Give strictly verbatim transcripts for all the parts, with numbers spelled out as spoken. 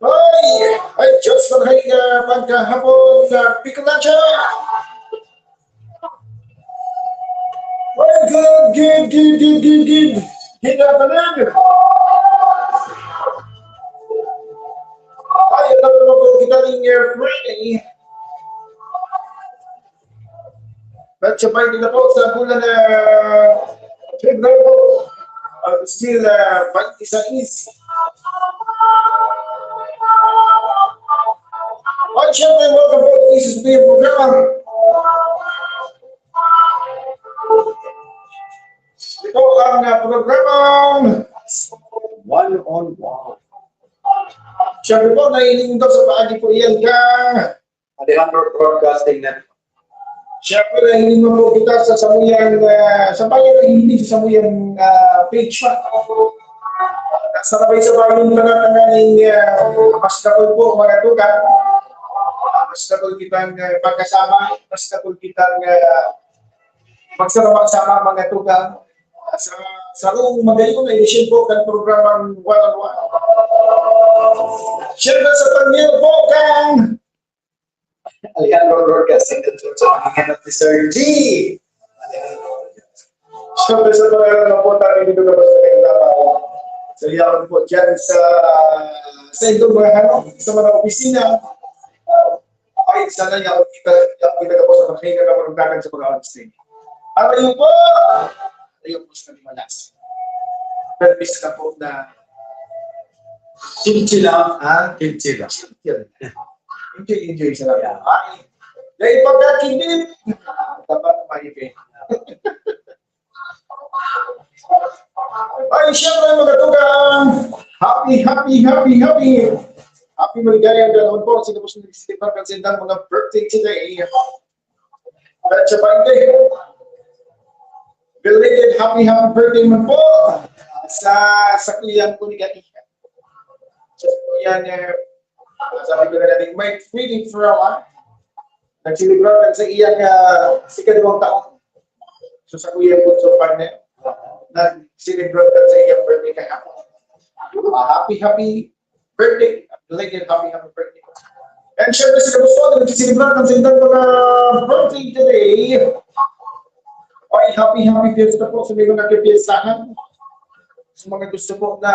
Ay! Ay, Diyos, marhay nga magkahapon na Bicolandia! Ay, good, good, good, good, good, good. Good afternoon. Ay, alam mo po, kita rin, uh, Friday. At siya pa rin po sa bulan na February po. Uh, still, uh, twenty-six. At syempre, welcome po sa P C S B programa. Ito ang, uh, programang One on One. Siyempre po, naiiling ito sa paagi po iyan kang Alejandro Broadcasting Network. Siyempre, naiiling mo po kita sa samuyang, uh, sa bayan na hindi sa samuyang, uh, page pa. Sa sabay-sabay yung mga tanganing, uh, mas dakul po, mga tugang. Mas dakul kitang, uh, magkasama, mas dakul kitang, uh, magsama-sama, mga tugang. Sa, sa rong magayon na edisyon po kan programang One on One. Siyempre sa panyo po kang Alejandro Rojas, sa mga hanap ni Sir G. Siyempre sa mga hanap po tayo dito na sa mga tao. Sa yaon po dyan sa, sa itong mga hanap, sa mga opisina. Ay, sana yaon kita, yaon kita po sa mga kailangan sa mga opisina. Ano yun po? Ayun po sa malas. Pero bisa na po na Chill-chill lang, ha? Chill-chill lang. Chill. Enjoy, enjoy sa lang. Yeah. Ay, dahil pagkakinig, dapat maipin. Ay, siyempre, mga tugang. Happy, happy, happy, happy. Happy maligayang ganoon po. Sino po sila, sila, mga birthday today? At sa birthday, belated happy, happy birthday man po sa, sa kuyang ko ni Gati. Sa kuyang, eh, sabi ko na natin, may feeling for a while. Nagsilibrar kan sa iyang, ah, sikaduwang taon. So, sa kuyang bunso partner, nagsilibrar kan sa iyang birthday kahapon. Ah, happy, happy birthday. Belated happy, happy birthday. And syempre, sa gusto na nagsiselebrar ng sindang mga birthday today. Ay, happy, happy fiesta po sa may mga kapiestahan. Sa mga gusto po na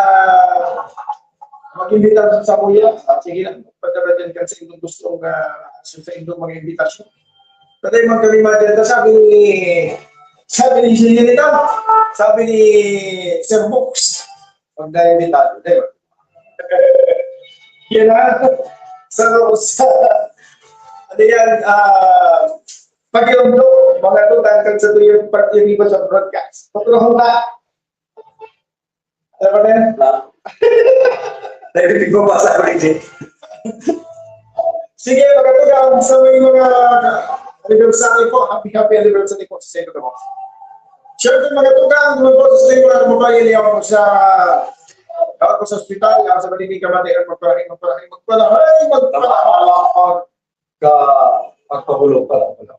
mag-imbita sa samuya, at sige lang, pagkabatan ka sa inyong gustong, ah, sa inyong mga imbitasyon. Patay man kami mga dyan, sabi ni, sabi ni Sir nito, sabi ni Sir Books, pag naimbitado, di ba? Yan na. Sa, sa, ano yan, ah, pag-iundo, mga tutan, kan sa tuyong pag-iriba sa broadcast. Patrahon na. Ano ba yan? Dahil hindi ko masa ko, J J. Sige, mga tugang, sa may mga anniversary po, happy, happy anniversary po sa inyo po. Siyempre, mga tugang, naman po sa inyo, mga kababayan, niya ako sa, ako sa ospital, ako sa Malibig, Kamatayan, magpalahay, magpalahay, magpalahay, magpalahay. Ka, magpahulog pa lang.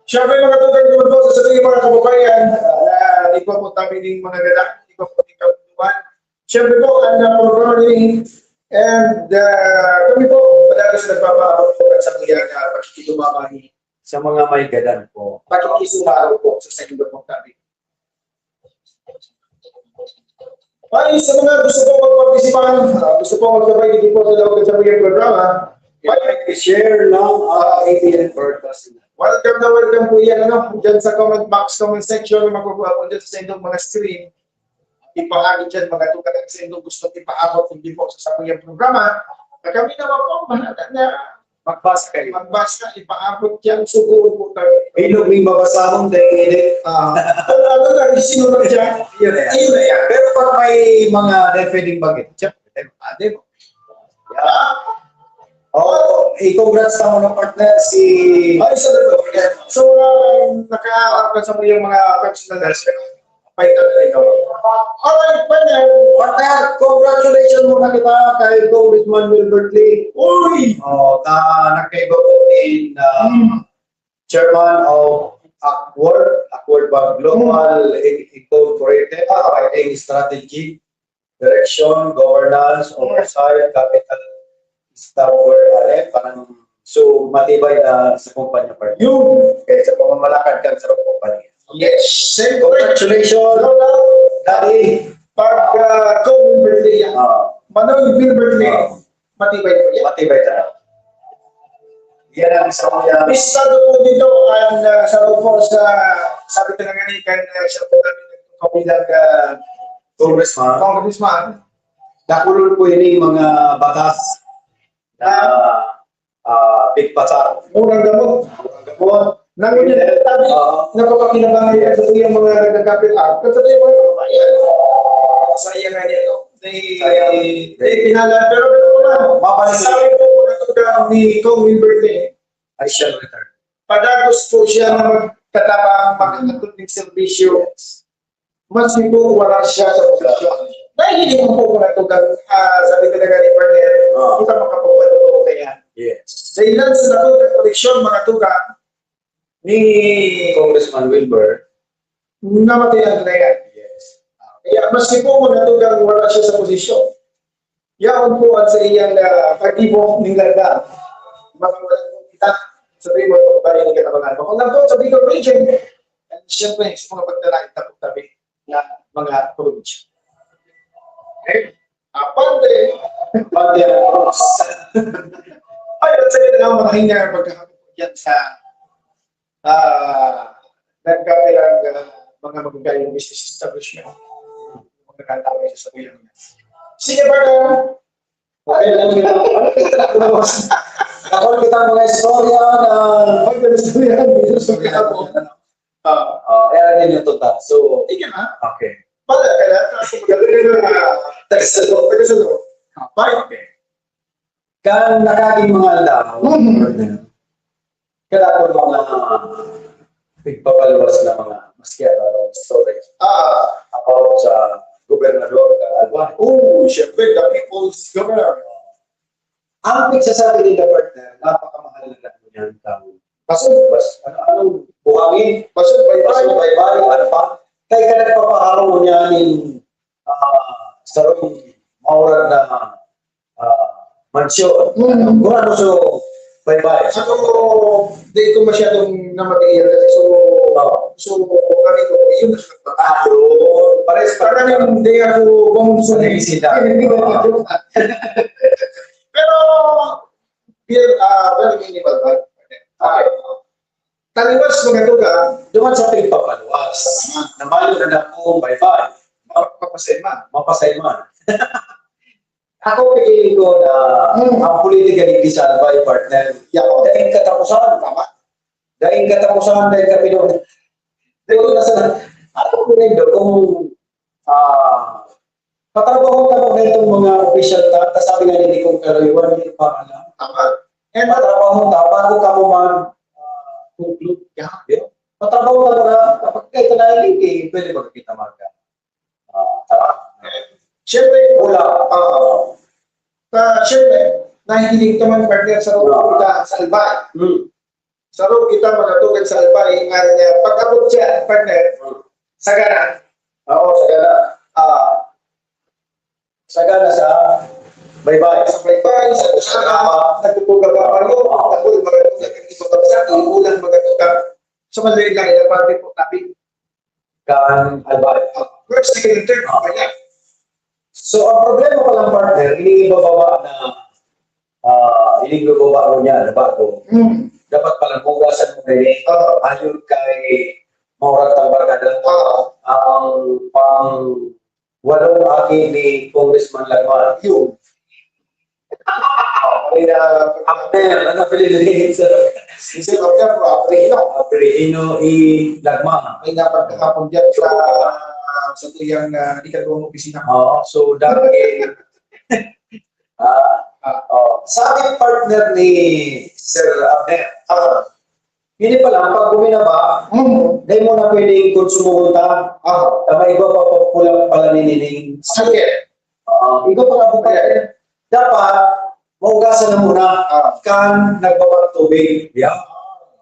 Siyempre, mga tugang, naman po sa inyo, mga kababayan, ah, ikaw po tabi ng mga gala, ikaw po ng kabutuhan. Siyempre po, ang, ah, programa ni, and, ah, kami po, madalas nagpapaabot po sa mga, ah, pagkikitumamay sa mga may gadan po. Pakikisumaro po sa, sa inyo pong tabi. Ay, sa mga gusto po magpartisipan, ah, gusto po magsabay dito po sa loob ng sabay programa, like, share lang ang A B N Broadcasting. Welcome na welcome po yan, ano, dyan sa comment box, comment section, makukuha po dyan sa inyong mga screen. Ipaabot dyan, mga tugang, sa inyong gusto ipaabot, hindi po sa sabay programa. Na kami naman po, mahala na magbasa kayo. Magbasa, ipaabot yan, sugo po kayo. Bilog ning babasahon, dahil, ah, ano, ano na, sinunod siya? Yun na yan. Yun na yan. Pero pag may mga deaf, pwedeng bagay, check, ate mo. Yeah. Oh, i-congrats sa mga partner si Ay, sa dito. So, ah, nakaharap na sa mga personal na respect. Pahitag na ikaw. Alright, partner. Partner, congratulations muna kita kay Congressman Wilbert Lee. Uy! Oh, ta nagkaiba po in uh, chairman of Accord, Accord ba? Global Incorporated, uh, strategy, direction, governance, oversight, capital, steward, ano, parang, so, matibay na sa kumpanya pa rin. Yun. Kaya sa pamamalakad ka sa kumpanya. Yes. Siyempre. Congratulations. No, no. Dahil pag uh, Congressman Wilbert Lee, ah, Manong Wilbert Lee, ah, matibay po yan. Matibay talaga. Yan ang isa ko yan. Bisado po dito ang uh, sa po sa sabi ko na nga ni kan uh, siya po namin kabilang uh, congressman. Congressman. Dakulon po yun yung mga batas na uh, pigpasar. Murang gamot. Murang gamot. Nangunyan, sabi, napapakinabangan yung sa yung mga nagkakapit. Ah, kasi yung mga kababayan. Sayang nga niya, no? They, they pinalan. Pero ano naman, mabalik sabi po, mga tugang ni Kong Wilbert eh. I shall return. Padagos po siya na magtatabang, magkakatulong serbisyo. Mas po wala siya sa posisyon. Nahihiling ko po mga tugang, ah, sabi talaga ni Parner, ah, kita makapagpatutuo kaya. Yes. Dahil lang sa nakong koleksyon, mga tugang, ni Congressman Wilbur, namatay ang kaya. Yes. Kaya mas po mga tugang wala siya sa posisyon. Yaon po ang sa iyang uh, pag-ibok ng ganda. Makawala po kita sa primo at pagbabae ng katabangan. Bako lang po sa Bicol Region. At siyempre, sa mga pagdalain na pagtabi na mga probinsya. Okay? Apante. Apante ang cross. Ay, at sa ganda ng mga hinga pagkakapit yan sa uh, nagkapirang uh, mga magagayong business establishment. Mga nagkatawag sa sabuyan. Sige, brother. Okay lang kita. Ano kita na ako? Ako kita mga istorya na... Ay, mga istorya. Istorya ako. Ah, ah, eh, ano yung tunta? So, ikaw na? Okay. Pala ka na, tapos magagaling na na tagasalo, tagasalo. Bye. Okay. Kan nakaging mga aldaw, kada po mga pigpapaluwas na mga maski ano story ah, about sa gobernador ka Alban. Oh, syempre, the people's governor. Ang pagsasabi nila, partner, napakamahal na lang niya ang tao. Basod, bas, ano, ano, buhangin, basod, baybay, basod, baybay, ano pa? Kaya ka nagpapaharo niya ning uh, sarong maurag na uh, mansyon. Mm. Kung ano so, baybay. Ako, di ko masyadong namatiyan kasi so, oh. So, kami ko, yun na siya. Ah, yun. Pares pa. Parang yung di ako bang sa sila. Pero, Pero, ah, well, minimal ba? Okay. Taliwas mga tugang. Duman sa pagpapaluwas. Na mayo na na po, bye-bye. Mapasay man. Mapasay man. Ako, pigiling ko na hmm. Ang politika ni Rizal by partner. Yeah. Dahil katapusan. Tama. Dahil katapusan, dahil kapilog. Dahil nasa, ano po rin doon, kung ah, patrabaho ka mo na itong mga official ka, kasabi nga ni Nicole Caroy, wala niyo pa alam. Tama. And patrabaho ka bago ka mo mag uh, conclude ka. Di ba? Patrabaho ka na, kapag kayo na hindi, pwede magkita magka. Uh, tama. Siyempre, wala. Uh, uh, siyempre, nahihiling ka man partner sa mga sa Albay. Hmm. Saro kita mga tugang sa Albay, ang uh, pag-abot siya, partner, sagana. Oo, sagana. Ah, sagana sa baybay. Sa baybay, sa kusana, nagpupuga pa palo, tapos mga tugang ang iba bansa, ang ulang mga tugang. So, mali lang, ilang parte po, tapi. Kan Albay. First, second, third, kaya. So, ang problema pa lang, partner, ini ibababa na uh, ining lugaw niya na bago, mm. Dapat pala bugasan mo rin eh. Uh, ayun kay Maurag Tambarkada. Uh, ang pang walong aki ni Congressman Lagman. Yun. Kaya, Abner, ano pinili? Isip Abner, Abrihino. Abrihino i Lagman. May napagkakapon dyan sa, sa tuyang uh, ikadawang opisina. Oo, so dati, Ah, ah, oh. Sabi partner ni Sir Abner, ah, hindi pala, pag buminaba, mm. Dahil mo na pwedeng konsumo ta, ah. Tama, iba pa, pa, pula, pa, Nining sakit. Ah, ikaw pa nga po pala, dapat maugasan na muna Ah. kan nagbabang tubig. Yeah.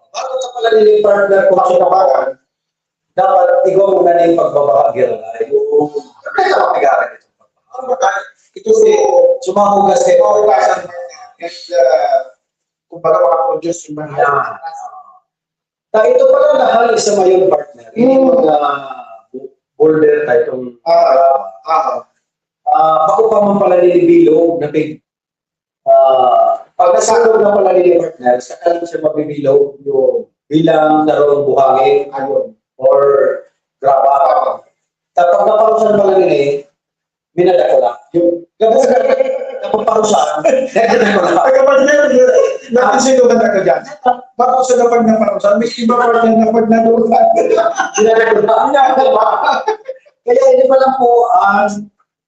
Bago ka pala nila partner kung sa kabangan, dapat igwa mo na yung pagbabahagi na yung ano ka mapigaran ito. Ano ba tayo? Ito si sumahugas kayo. Maugasan. And, uh, kumbaga, makaproduce yung mga Yan. Ta ito pala nahali sa mayon, partner. Yung Hmm. mga bu- boulder ta itong Ah, ah. Ah, bako pa man pala nilibilog na pig ah, pag nasalog na pala nili, partner, saka lang siya mabibilog yung bilang sarong buhangin Ayun. or graba. Tapos naparusan pala nila eh, minadakula. Yung gabos na napaparusan, nagdadakula. Pagkapag natin sino ka na dyan? Bako sa kapag naparusan, may iba pa dyan na pag nadurutan. Minadakula. Minadakula. Kaya hindi pa lang po, ah,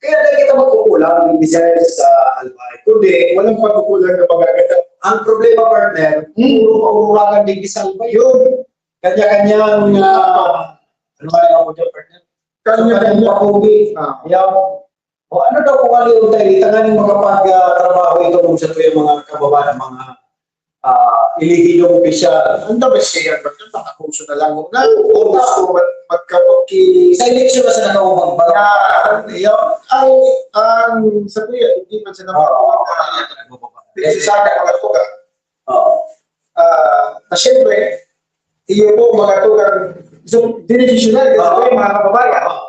kaya dahil kita magkukulang ng design sa albay. Kundi, walang pagkukulang na magaganda. Ang problema, partner, Hmm. puro paururakan din sa albay. Yun. Kanya-kanyang, ah, ano nga yung ako dyan, partner? Kanya-kanya. Kanya-kanya. Ah. Yaw. O ano daw kung ano yung tayo, tanganing makapag, ah, trabaho ito kung sa tuwing mga kababayan, mga, ah, elegidong opisyal. Ang the best kaya, ba't yung makakurso na lang muna? Oo. Kung gusto mag-, magkapag-, Sa eleksyon na sa nakaumang Yan. Yaw. Ang, ang, sa kuya, hindi man sa Oo. Nagsasada ka ba po ka? Oo. Ah, na siyempre, iyo po, mga tugang, so, dinesisyonan, kasi Oo. po yung mga kababayan, Oo.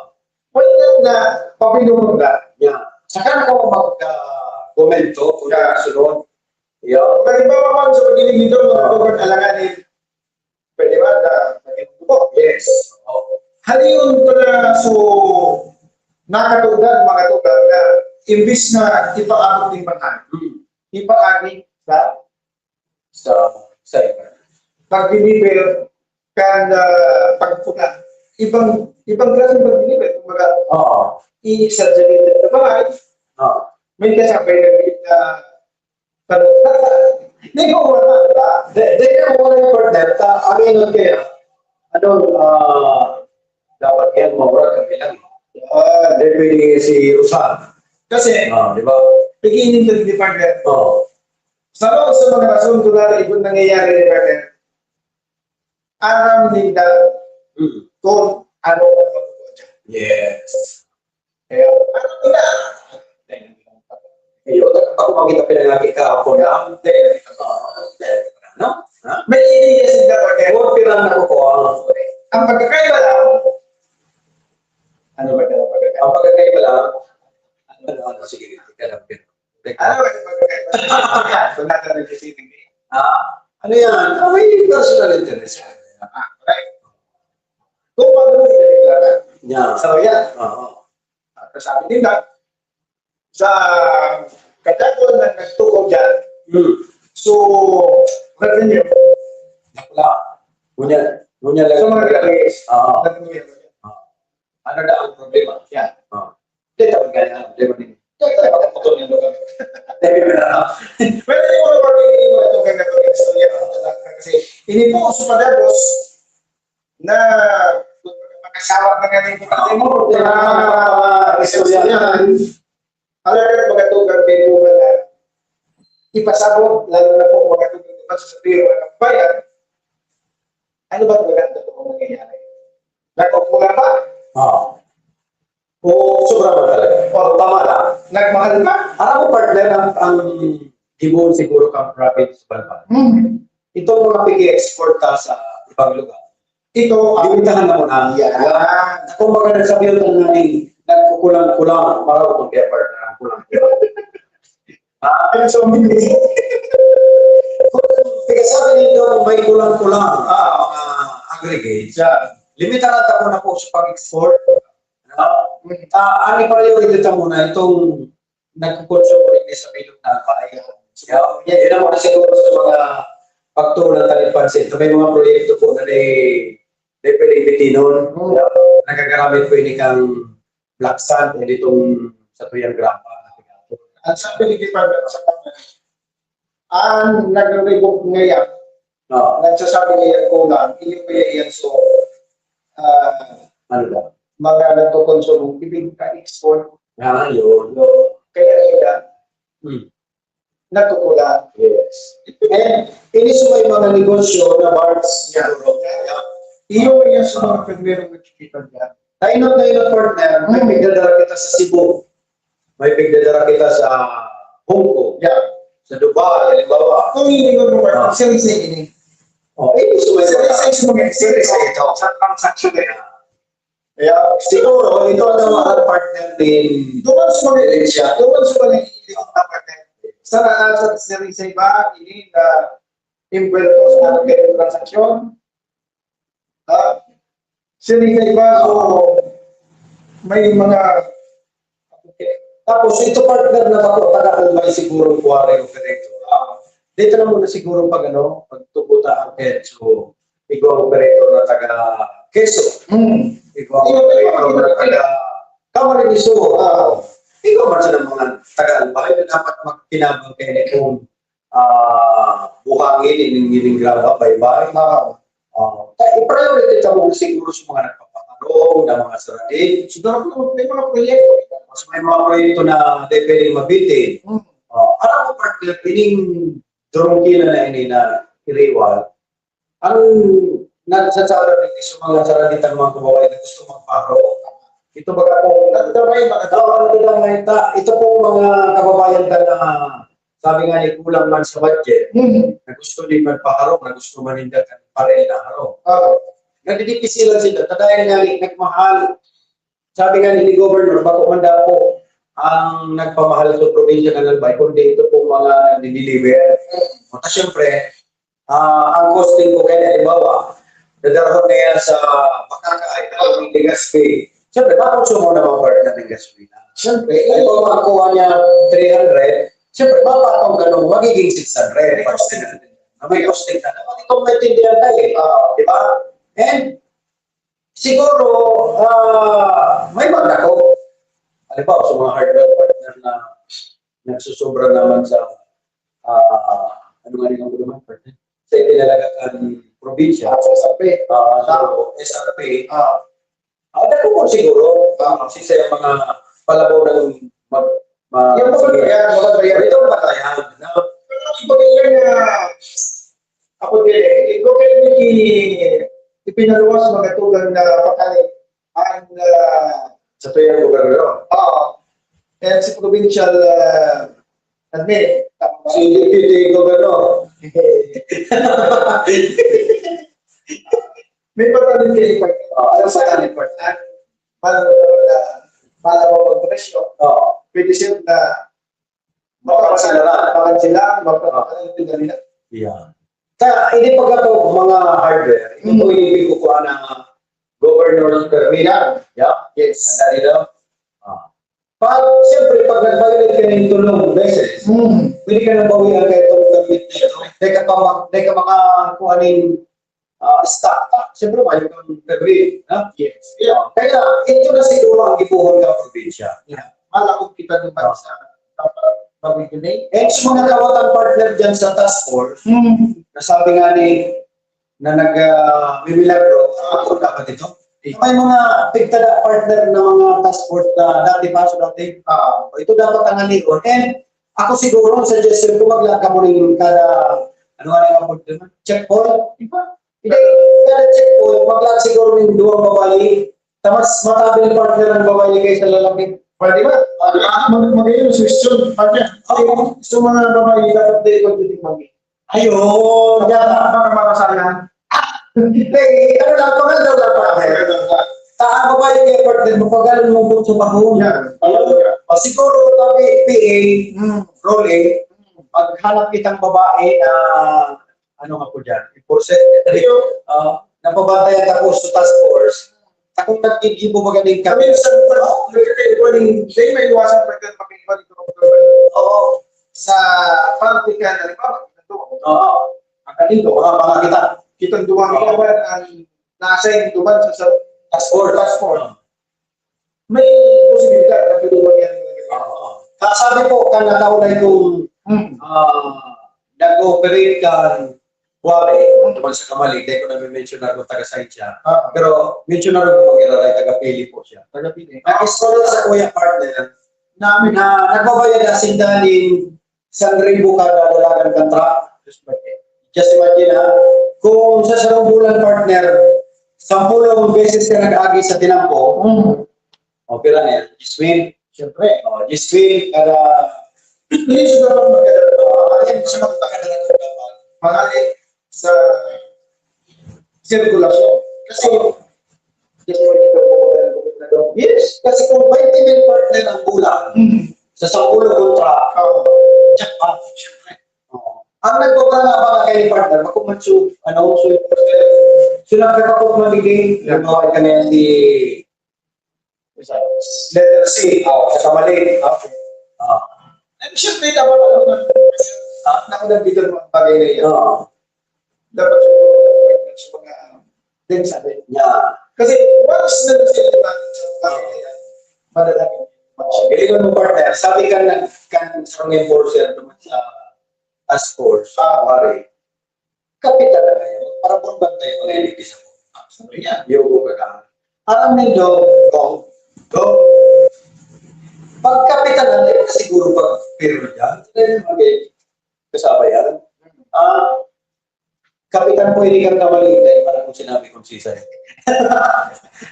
wala na, na pabilungan na. Yeah. Saka na ako mag, ah, komento kung Yeah. sunod. Yeah. Halimbawa man sa pagiging ito, mga Oo. tugang alanganin, pwede ba na maging buko? Yes. Oo. Haliyon ko na, so, nakatugan, mga tugang na, imbis na ipaabot ng mahal, Hmm. ipaagi sa sa, sa iba. Pag-deliver, kan, ah, pagpuna, ibang, ibang klaseng pag-deliver. Kumbaga, Oo. i-exaggerate na ba? Oo. May kasabay na, na, na, Di ba wala, di ba? Di, di ka wala yung partner. Ta, ano yun kaya? Ano, ah, dapat yan, mawala kami lang. Ah, di pwede si Rosa. Kasi, Ah, di ba? Pag-iinom ka, di partner. Oo. Sa mga, sa mga rason kung ano ibon nangyayari, di partner, aram ninda Hmm. kung ano ang mabubuo dyan. Yes. Kaya, ano ko na? Ayun, ako makita pinangaki ka ako na. No? Ha? May idea sila, partner. Huwag pinang ako po. Ang pagkakaiba lang, ano ba daw ang pagkakaiba? Ang pagkakaiba lang, ano, ano, sige, ikaw lang. Ano ba daw ang pagkakaiba? Kung nasa nagsisinag eh. Ah, ano yan? Ah, may personal interest yan. Ah, right. Kung paano mo i-declare. Yeah. So, yan. Oo. At sabi nila, sa kadagol na nagtukaw dyan. Hmm. So, revenue. Wala. Ngunyan, ngunyan lang. Sa mga galis. Oo. Revenue. Oo. Ano na ang problema? Yan. Oo. Hindi, tapos ganyan ang problema din. Pwede mo naman pag-iwan itong ganitong istorya. Kasi, ini po, sa padagos, na mag-asawa na nga rin yung tatay mo, Oo. Kaya, ah, istorya yan. Alagad mga tugang kaipuhan na ipasabot, lalo na po mga tugang na sa sabihin, mga kabayan, ano ba talaga ang totoong nangyayari? Nagkukulang ba? Oo. O sobra ba talaga? O tama lang? Nagmahal ba? Alam mo, partner, ang, ang gibohon siguro kang province sa Balban. Hmm. Itong mga pag-i-export ta sa ibang lugar. Ito, Limitahan na mo na. Yan. Kumbaga, nagsabi yun ng nagkukulang-kulang, parang kung kaya partner, ang kulang. Ah, so, hindi. Kaya sabi ninyo, may kulang-kulang, ah, mga aggregates. Yan. Limitahan ta muna po sa pag-export. No? Ah, ang i-priority ta muna, itong nagkukonsumo rin sa bilog na bahay. So, yan, yan ang mga siguro sa mga pagtuunan tayo pansin. Kung may mga proyekto po na di, di pwedeng bitinon, Hmm. nagagamit po ini kang black sand, hindi itong sa tuyang grapa. Ang sabi ni Department sa Pamilya, ang nagre-revoke ngayon, Oo. nagsasabi ngayon kulang, hindi pa yan, so, ah, Ano ba? mga nagkokonsumo, ibig ka export. Ah, yun, yun. Kaya kaya, Hmm. nagkukula. Yes. And, ini sa may mga negosyo na bars, Yeah. siguro. Kaya, Iyo yung sa mga primerong nakikita niya. Tainot na inot, partner, may Hmm. pigdadara kita sa Cebu. May pigdadara kita sa Hong Kong. Yeah. Sa Dubai, halimbawa. Kung hindi mo Ah. mga sari-sari ini. Oh, eh, gusto mo Sari-sari sa mga Sari-sari ito. Sa transaction na yan. Kaya siguro, ito ang mga partner din. Doon sa mga Siya. doon sa mga ililit na partner. Sa lahat sa sari-sari ba, ini na envuelto sa mga transaksyon? Ha? Sari-sari ba, so, may mga Tapos ito, partner, na bako, taga Albay siguro, kuwari operator. Ah, dito na muna siguro pag ano, pagtubo ta ang Quezon. Igwa ang operator na taga Quezon. Hmm. Igwa ang operator na taga Camarines Sur. Ah, igwa man sa mga taga Albay na dapat magkinabang kayo nitong ah, buhangin, ining, ining graba, baybay. Ah, Ah, ta-, i-priority ta muna siguro sa mga nagpapaharong na mga sarili. Siguro kung may mga proyekto. Mas may mga proyekto na di pwedeng mabitin. Hmm. Ah, alam mo, partner, ining durungkila na ini na iriwal, ang nagsasara rin sa mga saraditang mga kababayan na gusto magpaharong. Ito baga po, nagdamay, mga tao, nagdamay ta. Ito po, mga kababayan ta na sabi nga ni kulang man sa budget, Hmm. na gusto din magpaharong, na gusto maninda kan parel na harong. Ah, Nadidipisilan sila, ta dahil nga ni, nagmahal. Sabi nga ni Governor, bako man daw po ang nagpamahal sa probinsya ng Albay, kundi ito po mga nagdi-deliver. O, ta siyempre, ah, ang costing ko kaya, halimbawa, nadarahon niya sa Bacacay, darahon ng Legazpi. Siyempre, makonsumo naman, partner, ng gasolina. Siyempre, Ay, kung makuha niya three hundred, siyempre, mapatong ka nung magiging six hundred. May costing. Na may costing ka naman. Ito, maintindihan tayo eh. Ah, Di ba? And, siguro, ah, may magdako. Halimbawa, sa mga hardware partner na nagsusobra naman sa, ah, ano nga rin ang naman, partner? Sa itinalaga kan probinsya. sa sabi. Ah, sa S R P. Ah, Ah, dako po siguro, ah, kasi sa mga palabaw ng mag, mag, yung mga yan, mga yan. Ito ang batayan, no? Pero ang iba yan na, ako din, ikaw kayo ni ipinaluwas mga tugang na pakali ang, ah, Sa tuyang gobernador. Oo. And si provincial, ah, admin, tama ba? Si Deputy Governor. May pagkakalin kayo, partner. Alam sa kanin, partner. Mal-, mal-, malawang ang presyo. Oo. Pwede siya na Makapansila na. makapansila, makapansila, Yeah. Kaya, hindi pagka to, mga hardware, ito po yung ibig ko kuha ng Governor's Permit. Yeah. Yes. Ang dali daw. Ah. Pag, siyempre, pag nag-violate ka ng tulong beses, Hmm. pwede ka nang bawian kayo itong permit na ito. Hindi ka pa mag-, hindi ka makakuha ng ah, stock. Siyempre, may kang permit. Ha? Yes. Yeah. Kaya, ito na siguro ang gibohon ka probinsya. Malakog kita naman Ah. sa dapat pag-regulate. And sa mga kawatan partner dyan sa task force, Hmm. nasabi nga ni na nag uh, mimilagro, ako dapat ito. May mga pigtada partner na mga task force na dati pa, so dati, ah, ito dapat ang alion. And ako siguro, ang suggestion ko, maglaag kamo rin kada, ano nga yung checkpoint, di ba? Hindi, kada checkpoint, maglaag siguro ng duwang babae, tapos matabi ng partner ng babae kaysa lalaki. Pwede ba? Ah, mag-, magayon ang suggestion. Pwede. Okay. So, mga babae, dapat din pagdating mag- Ayun, Baka, baka makasayang. Hindi, ano lang, paganda lang pa kami. Sa ang babae kaya partner, mapagal mo po sa bahon. Yan. O siguro, sabi, P A, Hmm. Rolly, maghanap kitang babae na, ano nga po dyan, enforcer. Uh, napabantayan ako sa task force. Sa kung nagkikibo magaling Kami kami. sa pagkakaiba ng day, may iwasan pa dyan, pag-iba nito. Oo. Sa public ka, halimbawa, ito. Oo. Ang kanito, mga mga kita. Kitang duwang iyawan ang nasa yung duman sa, sa Task force. Task force. May posibilidad na pwede mangyari. Oo. Kasabi po, kan nataon na itong Hmm. ah, nag-ooperate kan Wari, naman sa Kamalig, dahil ko na-mention na kung taga saan siya. Ah. Pero mention na rin kung mag-iraray, taga Pili po siya. Taga Pili. Ang istorya sa kuya partner, namin na nagbabayad na sinda nin isang ribo kada dalagan kan truck. Just imagine. Just imagine, ha? Kung sa sarong bulan, partner, sampulong beses ka nag-agi sa tinampo, Mm. o, pira na yan? Diyes mil? Siyempre. O, diyes mil kada, hindi siya dapat magkadala. Ayan, siya magpakadala ko dapat. Mahali sa sirkulasyon. Kasi, yes, kasi kung twenty mil, partner, ang bulan, Mm. sa sampulong kontra, Oo. jackpot, siyempre. Oo. Ang nagpapanabang kay partner, bako man su-, ano, su-, su-, nagkakapot magiging, Yeah. halimbawa, ka na yan si Letter C, oh, sa Kamalig. Okay. Ah. Ay, siyempre, dapat alam mo na, ah, naku, nandito naman ang bagay na yan. Oo. Dapat yung, yung mga, din sabi. Yeah. Kasi once na nagsisimba sa bagay na yan, madala yung Oh, galingan mo, partner. Sabi ka na, kan sa mga enforcer naman sa task force, Ah. pare, kapitan na ngayon. Para pong bantay mga hindi sa mga. Sabi niya, yogo ka ka. Aram nindo, go, go. Pag kapitan na, hindi mo siguro pag pero dyan. Hindi mo mag-, kasama yan. Ah, kapitan po, hindi kang kamali. Dahil parang kung sinabi kong sisay.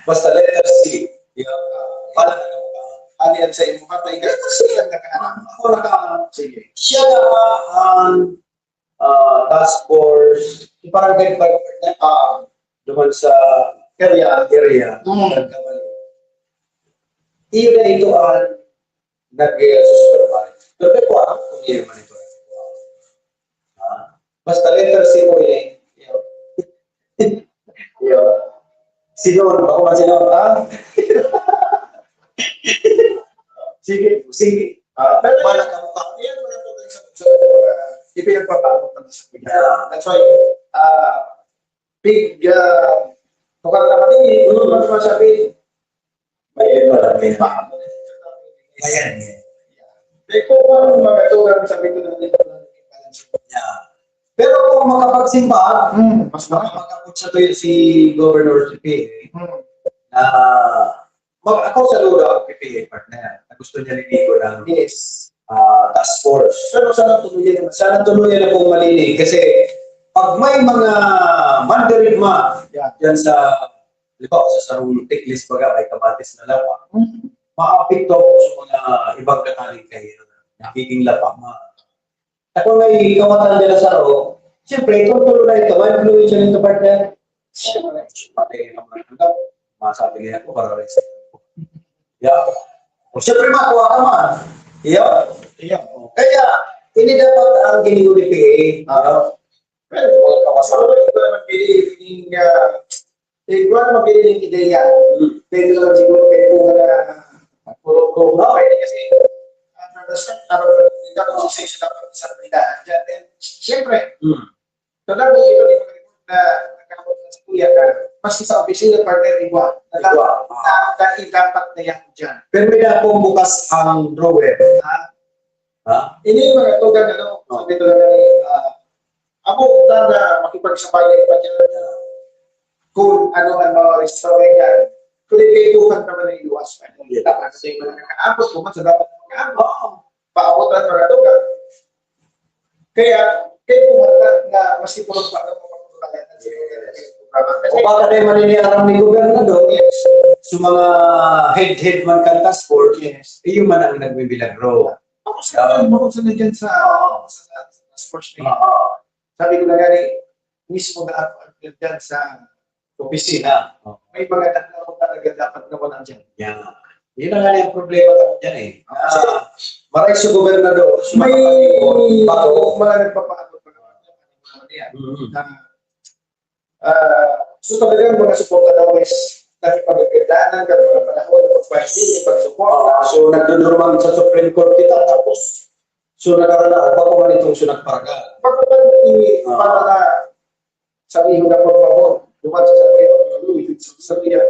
Basta letter C. Di ba? Wala na lang. Ano yan sa imo? Patay ka. Letter C lang nakaharap. Ako nakaharap. Sige. Siya na ang, ah, task force, yung parang head by head na, ah, duman sa Area. area. Mm. Nagkamali. Iyo na ito ang nag-, eh, supervise. Pero may kuha, kung iyo man ito. Ah, basta letter C mo eh. Iyo. Iyo. Sinon, ako man sinon, ha? Sige, sige. Ah, pero Bala ka mo pa. Yan, mga tao sa, sa, ah, ipinagpapaabot ng sa Yeah. That's why, ah, big, ah, tukar na kami, ano man masabi? May iba lang, may iba. Ayan, eh. May kung ano, mga tukar sa pito ng Yeah. Pero kung makapagsimba, Hmm. mas makapag-abot sa tuyo si Governor C P A, Hmm. na Mag-, ako saludo ako kay P A, partner, na gusto niya linigo ng, Yes. ah, task force. Pero sana tuluyan na, sana tuluyan na pong malinig kasi pag may mga mandirigma Yeah. dyan sa, di ba, sa sarong tiklis, baga, may kamatis na lapa, Mm. maapekto po sa mga ibang kataling kahiyan. Nagiging lapa ma-, At kung may kawatan dyan sa saro, siyempre, itong tulo na ito, may influensya nito, partner. Siyempre, pati naman ang masabi niya ako, para rin sa Yeah. O siyempre, makuha ka man. Yeah. Yeah. Kaya, ini dapat ang giniguripihi. Ah. Pero, wala ka masama. Ito naman, pili, yung, ah, Eh, kuwan, mabiling ideya. Hmm. Pwede naman siguro kay kuha na puro-puro. Okay, kasi, ah, understand, parang, hindi ako sa session dapat sa pindahan dyan. Then, siyempre, Hmm. so, dapat ito yung mga report na nagkakapot sa kuya ka, mas sa opisina, partner, iba. Na Iba. dapat, na, na, dapat na yan dyan. Pero may na pong bukas ang drawer. Ha? Ha? Ini yung mga tugang, ano, Oh. sabi ko lang, eh, ah, amo, ta na makipagsabayan pa dyan. Kung ano ang mga restaurant yan, kung ikaipuhan ka man ang iwas, ano, Yeah. dapat sa mga nakaabot, kung man sa dapat nakaabot, Oo. paabot ang mga tugang. Kaya, kaya po, na, na mas ipurong pa ang mga pagkakalayan sa mga programa. Kasi O baka tayo maniniaram ni Gobernador, Yes. sa mga head-head man kan task force, Yes. iyo man ang nagmimilagro. Tapos ka, bukod sa nandiyan sa, sa, sa sports na yun. Oo. Sabi ko na gani, mismo na ako ang nandiyan sa Opisina. Oo. May mga tatlo talaga dapat na wala dyan. Yan. Yun ang nga yung problema tayo dyan eh. Ah. So, maray sa gobernador, sa May mga kapatid ko, bago. mga nagpapaabot pa naman. Ano yan? Mm. Na, ah, so talagang mga suportadores, nakipagkagandaan ka mga panahon, pag-finding, yung pagsuporta. Ah, so, nagdudurumang sa Supreme Court kita, tapos, so, nakarala, bako man itong so nagparagal. Bako man, i-, Ah. para na, sabi mo na, por favor, duman sa sabi, sabi niya,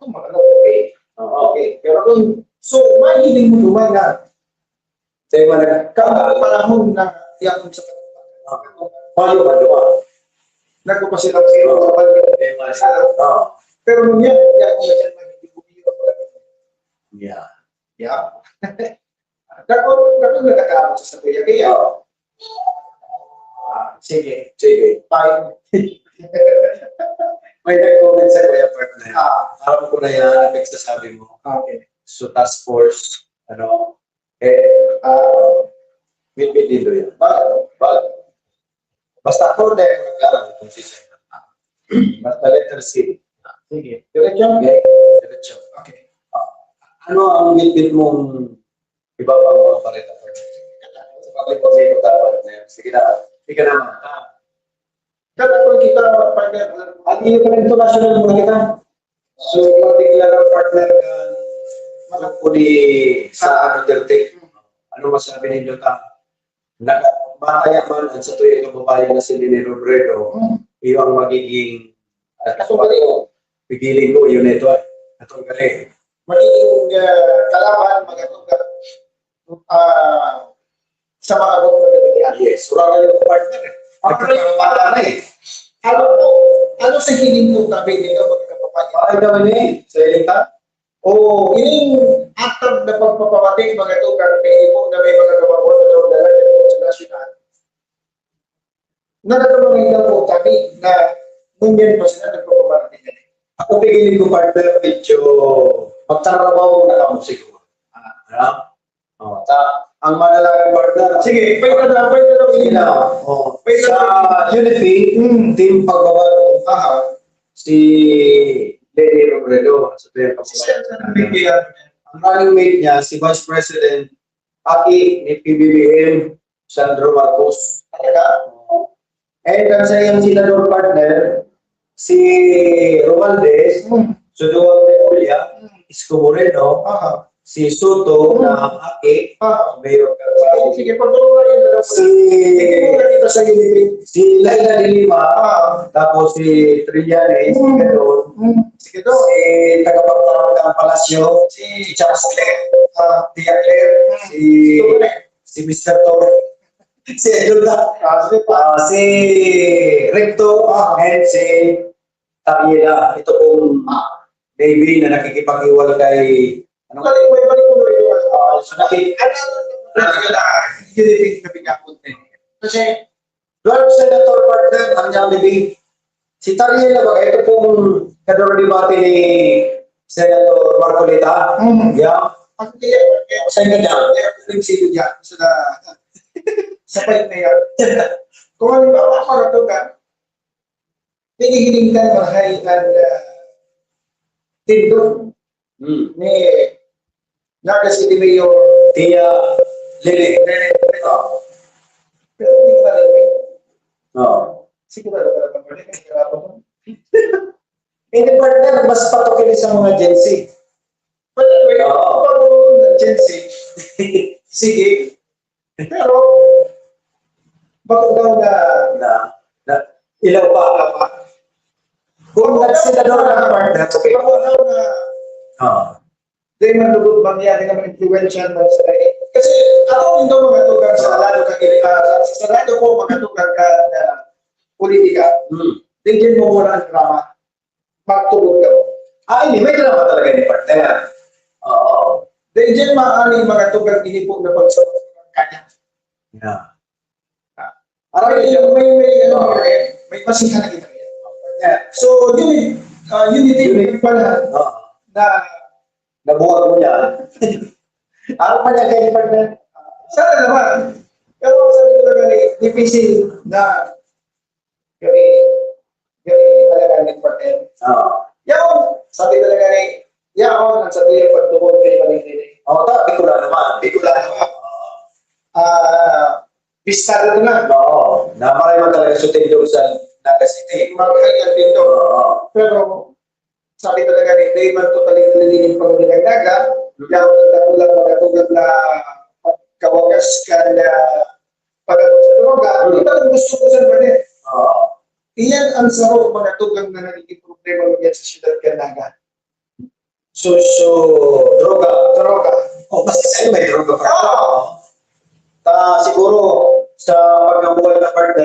kung ano, okay. Ah. Okay. Pero kung, so, mahiling mo duman na, Sa iba na, Kung panahon na, yan, sa Paano ba naman? Nagpapasilang-silang sa balik. Eh, mas, ah, Pero nung yan, yan, yan, yan, yeah. Yeah. Dako, dako na nakaabot sa kuya. Kaya, ah, sige, sige, fine. May nag-comment sa kuya partner. Ah, Alam ko na yan, ang pagsasabi mo. okay. So, task force, ano, eh, ah, may pedido yan. Ba, ba, basta ako na yung nag-aaral kung si Sir. Basta letter C. Sige. Diretso? Okay, diretso. Okay. Ano ang bitbit mong iba pang mga bareta, partner? Sa pagkakita sa iyo, partner. Sige na. Sige na. Ah, Kaya kung kita, partner, ang iyo pala international muna kita. So, magdeklara partner kan Managpuli sa ano, Duterte. Ano masabi ninyo ta? Naka, mataya man ang sa tuyang kababayan na si Leni Robredo, iyo ang magiging at Kasunod ko, pigiling ko, yun ito. Atong galing. magiging ah, kalaban, magandang ah, sa mga abot na kailangan. Yes, wala na yung partner eh. Ang Nagkakaroon na eh. Ano po, ano sa hiling po kami nito, mga kababayan? Bakit kami ni? Sa iling ka? O ining atag na pagpapamati, mga tugang, kay imo na may mga kababayan na daw dala sa nasyonal. Nagkakaroon daw po kami na ngunyan pa sila nagpapamati nila. Ako pigiling ko, partner, medyo magtrabaho muna kamo siguro. Ano? Oh, ta, ang manalagan, partner. Sige, pwede na, pwede na, Sige pwede na. na. Oh. Pwede Sa na. Unity, Hmm. team pagbabago, Aha. si Leni Robredo. Sa tuyang Kasi siya kababayan. ang nagbigyan. Ang running mate niya, si Vice President Aki ni P B B M, Sandro Marcos. Talaga? And ang sa iyang senador partner, si Romualdez, Hmm. Suduwang de Ulla, Hmm. Isko Moreno, Aha. si Soto Hmm. na Aki, Ah. Mayor Carvalho. Sige, pagbabayan na lang. Si, Hindi ko nakita sa Unity. Si Leila de Lima, Ah. tapos si Trillanes, Hmm. Gadon, Hmm. Sige, Dok. si tagapagparamdam Palacio, Si si Charles Claire, Ah. Tia Claire, si, Ito na eh. si Mister Torre, si Edward, Ah, sige pa. ah, si Recto, Ah. and si Tariela. Ito pong maybe na nakikipag-iwal kay, ano, Balik mo, balik mo yung ah, so naki-, Ano, ano, ano, Unity na bigyan ko din. Kasi, Dwarf Senator partner, ang Jollibee. Si Tariela ba, ito pong kadurang-debate ni Senator Marcoleta. Mm. Yeah. Pag kaya, kaya, Saan ka dyan? Kaya, kung sino dyan, sa, sa fight na yan. Kung halimbawa, mga tugang, nagihiling ka, mahay, ang, ah, tindog Hmm. ni Naga City Mayor. Tia Lele. Pero hindi ka rin. Oh. Sigurado ka naman, hindi ka naman. Hindi, partner, mas patok ini sa mga Gen Z. But anyway, Oo. pag Gen Z, sige. Pero, bako daw na Na, na, ilaw pa. Kung nagsenador ka na, partner, okay. Bako daw na Ah. Di man lugod man yan, di naman influential man sa eh. Kasi ako, hindi mga tugang sa lado ka, ah, sa lado ko, mga tugang ka na politika, Hmm. di din mo muna ang drama. Magtulog ka mo. Ah, hindi, may drama talaga ni partner. Oo. Di din maaning mga tugang inipo na pagsasabi ng kanya. Yeah. Aray, may, may, ano, may, may masihan na kita. Yeah. So, yun, uh, yun yung pala Oo. na Nabuhat mo niya. Ano pa niya kayo, partner? Sana naman. Pero sabi ko talaga ni D P C na gawin, gawin talaga ni partner. Oo. Yaon, sabi talaga ni, yaon, ang sabi yung pagtugon kay Maligdili. Oo, ta, Bicolano naman. Bicolano naman. Ah, bistado ko na. Oo. Na maray man talaga sa tindog sa Naga City. Maray ang tindog. Oo. Pero, sabi talaga ni Raymond, totally nalilinig pang Naga, yaon ang dakulang mga tugang na pagkawagas ka na pagkatapos sa droga. Ano ba ang gusto ko sa mga? Oo. Iyan ang saro mga tugang na nagiging problema ngayon sa siyudad kan Naga. So, so, droga. Droga. O, kasi sa'yo may droga pa. Oo. Ta, siguro, sa pagkabuhay na partner,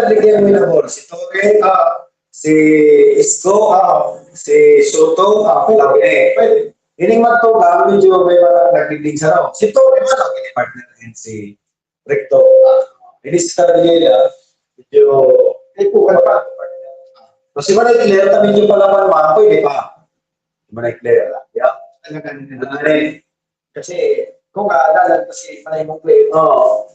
partner, bigyan mo yung labor. Si Torre, ah, si Isko, ah, si Soto, ah, pwede, Laune. Pwede. Ining magtugang, medyo may mga nagdinding sa raw. Si Torre man, okay, partner, and si Recto. Ah, ini si Star Daniela, medyo may pukan pa. So, si Manay Claire, ta medyo palaman man, pwede pa. Si Manay Claire, yeah. Talaga, ano, eh. Kasi, kung aalala ko si Manay Mong Claire, oo.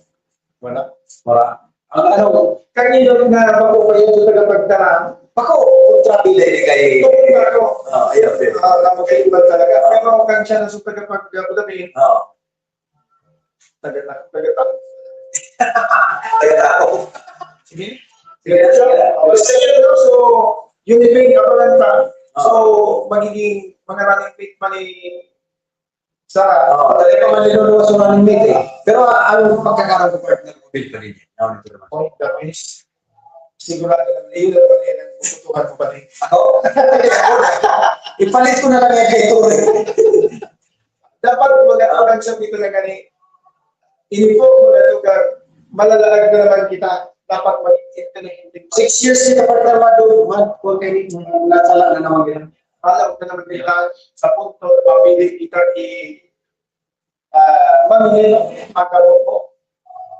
Wala. Wala. Ang ano, kanino nga bako kayo sa tagapagdara? Bako, kontra pila ini kay, oo, ayun, okay. Ah, tama kayo ba talaga? Pero kung siya na sa tagapag-, ah, Budapest, oo. Taga-, taga-, taga-, taga-, sige. Sige, sige. Basta yun, no? So, yun yung abangan pa. So, magiging mga running mate pa ni Sara. Oo, talaga pa manluluwas yung running mate, eh. Pero, ah, ang pagkakaroon ko, partner, ko, Bill, pa rin yan. Nauna ko naman. Oh, that means, sigurado na yun, ano, yan ang bubutuhan mo pa rin. Ako? Ipalit ko na lang yan kay Tori. Dapat mga orang sa Pito na gani, ini po, mga lugar, malalaag na naman kita. Dapat maging intelligente. Six years kita, partner, madu-, mad-, kung kayo, nasala na naman kita. Alam na naman nila sa punto, mapili kita ni, ah, mamili, magkaroon po,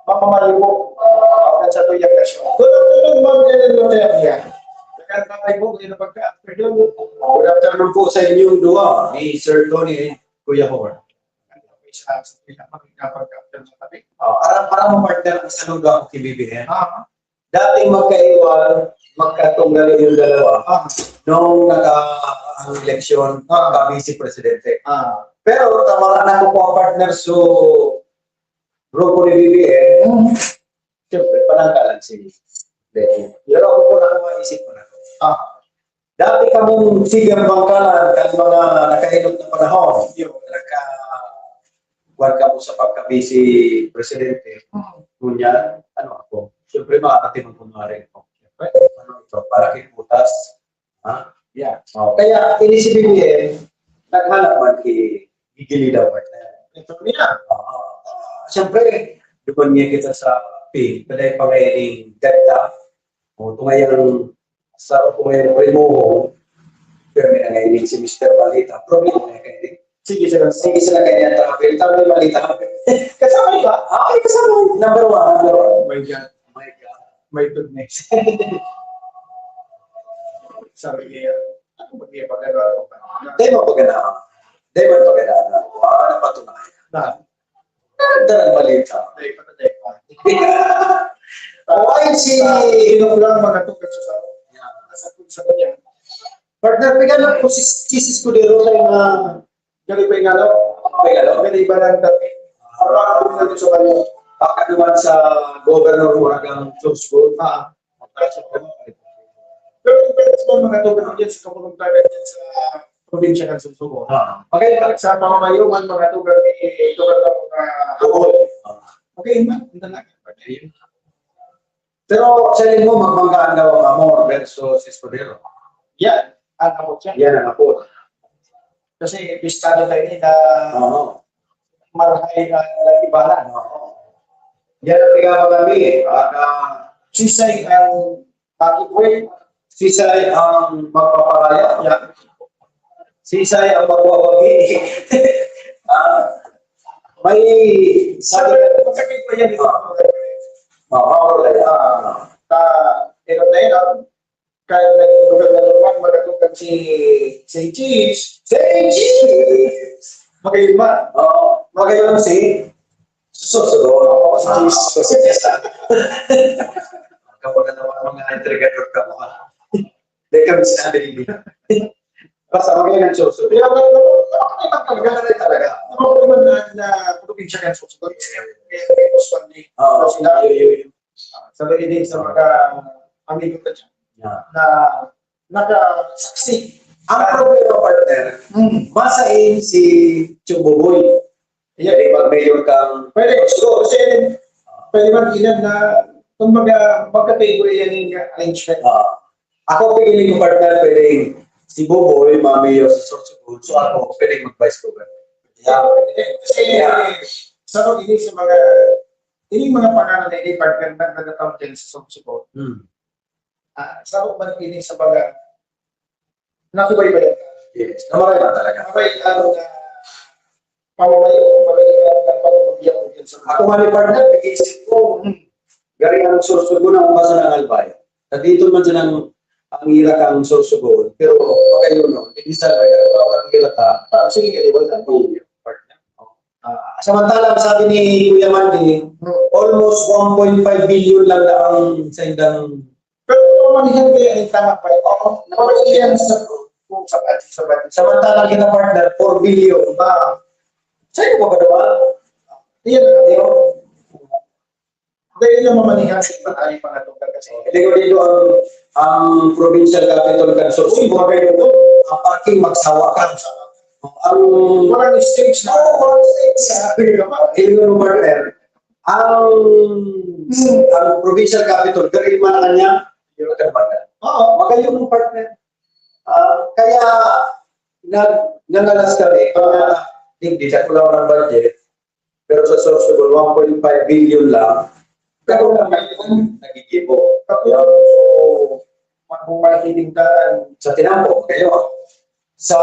mamamali po, ah, sa tuyang kasyon. Good afternoon, Ma'am Ellen Loteria. Magandang po, ngayon ang pagka-afternoon. Good afternoon po sa inyong duwa, ni Sir Tony and Kuya Hor. Ano po sa, sa pinapakita pagka-afternoon sa tabi? Oh, para, para mo, partner, ang saludo ako kay B B M. Ah. Dating magkaiwal, magkatunggali yung dalawa, ah, nung naka-, ang eleksyon, ah, pagka-vice presidente. Ah. Pero tama na ako po, partner, so, grupo ni B B M, mm, siyempre, pananggalan si Leo. Pero ako po, nakaisip ko na. Ah. Dati kamong sige ang bangkalan, kan mga nakahilot na panahon, yung nagka-, kuwan kamo sa pagka-vice presidente. Mm. Ngunyan, ano ako, siyempre, makakatiman ko nga rin ako. Siyempre, ano ito, para kay putas. Ha? Yeah. Oh, kaya, ini si B B M, naghanap man ki gigilidan, partner. Ito niya. Oo. Siyempre, duman niya kita sa pin, pwede pa kaya ning ganda. O, ito nga yung sa, kung may primo, pero may nangahiling si Mister Balita. Problema na kayo. Sige, sir. Sige, sir, kanya travel. Tama yung balita. Kasama, di ba? Ah, ay, kasama. Number one, number one. Oh my God. Oh my God. My goodness. Sabi niya, ano ba niya pag-ano? Di mo pag-ano. Di mo pag-ano. Ah, napatunayan. Na? Nagdalang balita. Ay, patay pa. Why si Inokulang mga tugas sa, sa, sa kanya? Partner, pigano po si, si Escudero sa mga gani pa ingalo? Pa ingalo? Gani ba lang dati? Para kung ano sa kanya. Baka naman sa Governor Uragang George Gold. Ah. Pero kung pwede sa mga tugas dyan sa kapulungkaran dyan sa probinsya ng Sorsogon. Ah. Okay, sa pamamayungan, mga tugang ni Tugang, ah, Bohol. Okay, man, ang dalaga. Pero sa inyo, magbanggaan daw ang Amor versus Escudero. Yan, ang abot siya. Yan ang abot. Kasi pistado tayo ni na, oo, marahay ang ibanan. Oo. Yan ang pinapagami eh. Baka sisay ang Aki Boy, sisay ang magpaparaya niya. Sisay ang magwawagi. Ah, may sabi, masakit pa yan, di ba? Ah, ah, ah, ah, ino na yun, ah. Kaya naging gobernador man, magatukan si, si Cheese. Si Cheese! Magayon man. Oo, magayon si Susunod ako sa Jesus. Kapag ano, mga entregador ka mo, ha? Hindi kami sinabi ni Bina. Basta magayon ang Sorsogon. Kaya may, may, may, may talaga. May talaga. Ano ba naman na, na probinsya ng Sorsogon? Kaya may gusto ni, Oo. Sila, yun, yun, yun. Ah, sa Leyte, sa mga amigo ko dyan, Yeah. na nakasaksi. Ang problema, partner, Mm. masain si Chuboboy. Yeah. Pwede mag-mayor kang Pwede, siguro, kasi pwede man ilan na, kumbaga, magka-favor yan yung arrangement. Ah. Ako, piliin ko, partner, pwedeng si Boboy, ma-mayor sa Sorsogon. So, ako, pwedeng mag-vice governor. Yeah. Kasi, Yeah. sa pag-ibig sa mga, yung mga pangalan na ini, partner, na nagtatawag dyan sa Sorsogon. Hmm. Ah, sa ako man ini sa mga nasubaybayan ka. Yes. Na maray man talaga. Maray, ano, na pamamayo, maray, ano, na pamamayo, yan sa mga Ako nga ni partner, nag-iisip ko, hmm, gari ang Sorsogon ang umasan ang Albay. Nandito man siya ng, ang ira kang Sorsogon, pero pagayon, no? Hindi sa Albay, pero ang ira ka, Ah, sige, di ba? Ang partner. Ah, samantala, ang sabi ni Kuya Mandy, Hmm. almost one point five billion lang na ang sa indang Pero kung manihan kaya ang tama pa, oo, naman iyan sa, kung sa budget, sa budget. Samantala, kita, partner, four billion. Ah, sa'yo ba ba naman? Iyan na kayo. Dahil na mamanihan sa iba tayo, mga tungkol kasi. Hindi ko dito ang, ang provincial capital kan Sorsogon. Uy, bagay na to. Ang parking, magsawa ka. Ang Walang stage na. Oo, walang stage. Sabi ka ba? Hindi ko, partner. Ang, Hmm. ang provincial capital, gari man kanya, yun ang karbada. Oo. Magayon, partner. Ah, kaya, nag-, nanalas kami, para, hindi, sa kulang ng budget, pero sa Sorsogon, one point five billion lang, pero naman yun, nagigibo. Tapos, so, kung mahiling ka, Sa tinampo, kayo. Sa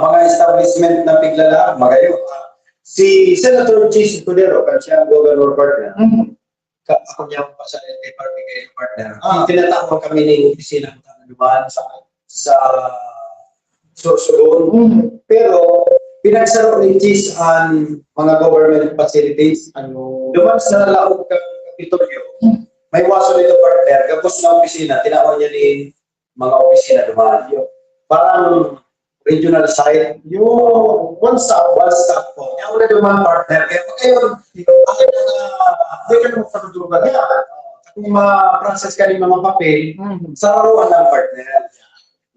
mga establishment na piglalaan, magayon. Si Senator Chiz Escudero, kan siya ang governor, partner. Mm. Ka-, ako niya pa sa L T F R P kayo, partner. Ah. Tinatawag kami ng opisina ng Tanaluan sa, sa Sorsogon. Mm. Pero, pinagsaro ni Chiz ang mga government facilities. Ano? Duman sa laog kang Kapitolyo, Mm. may waso nito, partner. Gabos na opisina, tinawag niya ni mga opisina duman. Yun. Parang regional site. Yun. One stop. One stop po. Kaya wala duman, partner. Kaya pag kayo, akin na, di ka na magpatutulog na. Kung ma-process ka ng mga papel, Mm. sa Roa lang, partner.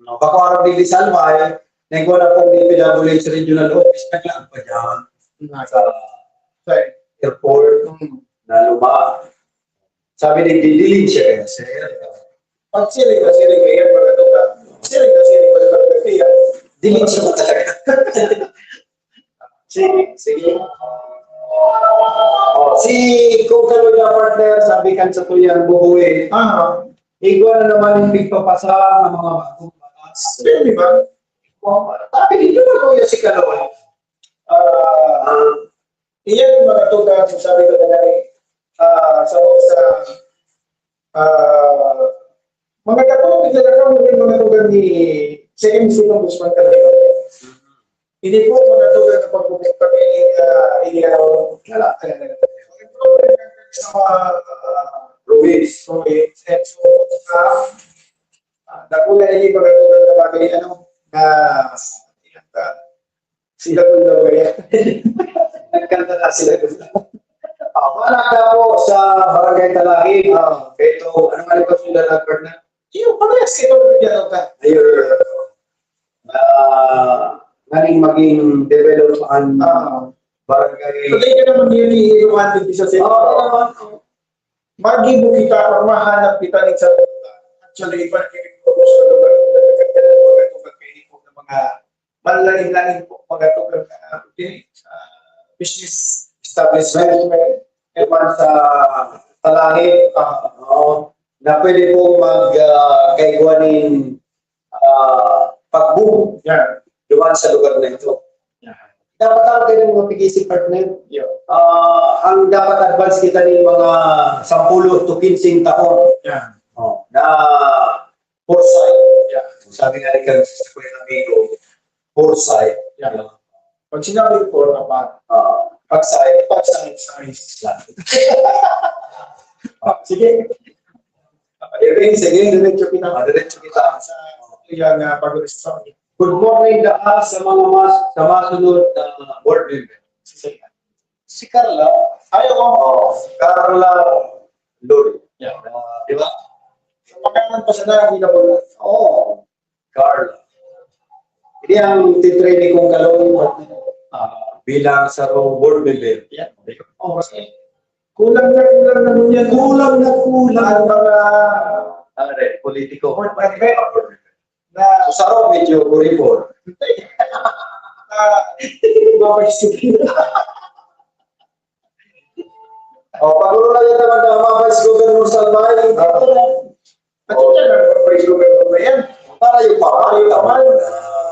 No, bako araw di Salvay, nagwa na pong D P W H regional office, naglaan pa dyan. Sa Sa airport, Mm. na luma. Sabi ni, "Didilin siya kaya, sir." Pag siring na siring kaya, mga tuka. Siring na siring, mga tuka. Dilin siya mo talaga. Sige, sige. Oh, si Kung Kaloy na partner, sabi kan sa tuyang bubuhi. Ah. Igwa na naman yung pigpapasa ng mga bagong batas. Pero di ba? Oh, sabi ninyo, Kuya, si Kaloy. Ah, Ah. Iyan ang mga tugang, sabi ko na nga eh, ah, sa, sa, ah, mga katulad nila ka, mga, mga tugang ni Second Sino Guzman Cardero. Hindi po mga tugang na pagpupunta kay, ah, Iliao. Wala. Sa mga, ah, Ruiz. Ruiz. And so, ah, ah, dakula ini mga tugang na bagay, ano, na, ah, Sila po daw kaya. Nagkanta na sila. Ah, wala na po sa Barangay Talahib. Ah, ito, ano nga ito sila nag-, partner? Yung parehas kayo, ano yan, ano ka? Ayun. Ah, naging maging develop ang Ah. barangay. Pati ka naman yun, iiwan din sa Oo, naman. Mag-ibo kita, pag mahanap kita rin sa, actually, iba rin yung gusto ng mga, mga, mga, mga, Manlain-lain po, mga tugang na, okay, ah, business establishment, eh, man sa Talahib, ah, oo, na pwede pong mag, ah, kaigwa nin, ah, pag-boom Yan. duman sa lugar na ito. Yan. Dapat ang kanyang mapag-isip, partner. Yan. Ah, ang dapat advance kita nin mga sampulo to kinseng taon. Yan. Oh, na foresight. Yeah. Sabi nga ni Carlos sa kanyang amigo, foresight. Yeah. Pag sinabi ko, dapat. Ah, pag-sight, pag-sight, size lang. Ah, sige. Sige, sige, diretso kita. Ah, diretso kita. Sa, yan, ah, pag-restore. Good morning, Daha, sa mga mas, sa masunod na board member. Si Carla. Ay, oo. Oh, Carla Lori. Yeah. Ah, di ba? Sa pangalan pa sana, hindi na po. Oo. Carla. Hindi ang titraining kong kalong, ah, bilang sarong board member. Yeah. Oh, kasi kulang na kulang na nun yan. Kulang na kulang ang mga Ano rin, politiko. Board member. Na So, sarong medyo kuripon. Ah, mabay sige. O, pag-urulan niya naman na mabay si Governor Salvay. Ah. At yun yan, ang mabay si Governor na yan. Para yung pa, para yung pa.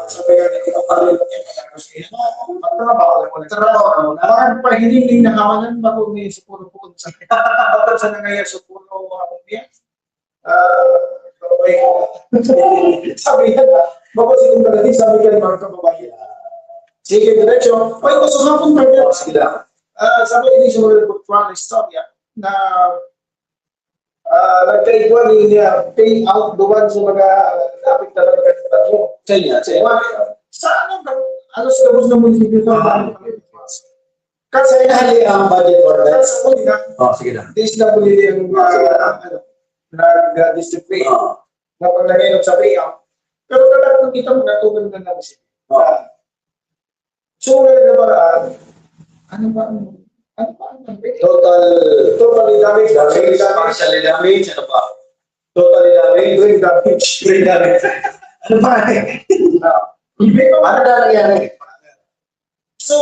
Sabi nga, hindi ko pa rin. Ano, trabaho lang ulit. Trabaho lang ulit. Parang pahiling din na kawalan, bago may supuno po sa, sa nangyayari, supuno, ano niya. Ah, okay. Sabi niya, "Bako si Kong Kaladi," sabi ka ng mga kababayan. Sige, diretso. Oy, gusto nga pong pwede. Oh, sige lang. Ah, sabi, ini sa mga nagbutuan na istorya na, ah, nagkaigwa ni niya pay out duman sa mga napit na nagkakita mo. Sa inyo, sa inyo. Sa ano, ano sa gabos ng munisipyo sa Ah. Kasi Hali ang budget order. Sa una, Oh, sige na. D S W D ang, ah, ano, nag-distribute. Oh. Na paglagay nun sa payout. Pero kadagdag kita mga tugon na lang siya. Oh. Ah. So, wala na ba, ah, ano ba, ano, ano ba, ano ba? Total Totally damage, damage, partially damage, ano ba? Totally damage, brain damage. Brain damage. Ano ba eh? Ah. Ano na nangyari? So,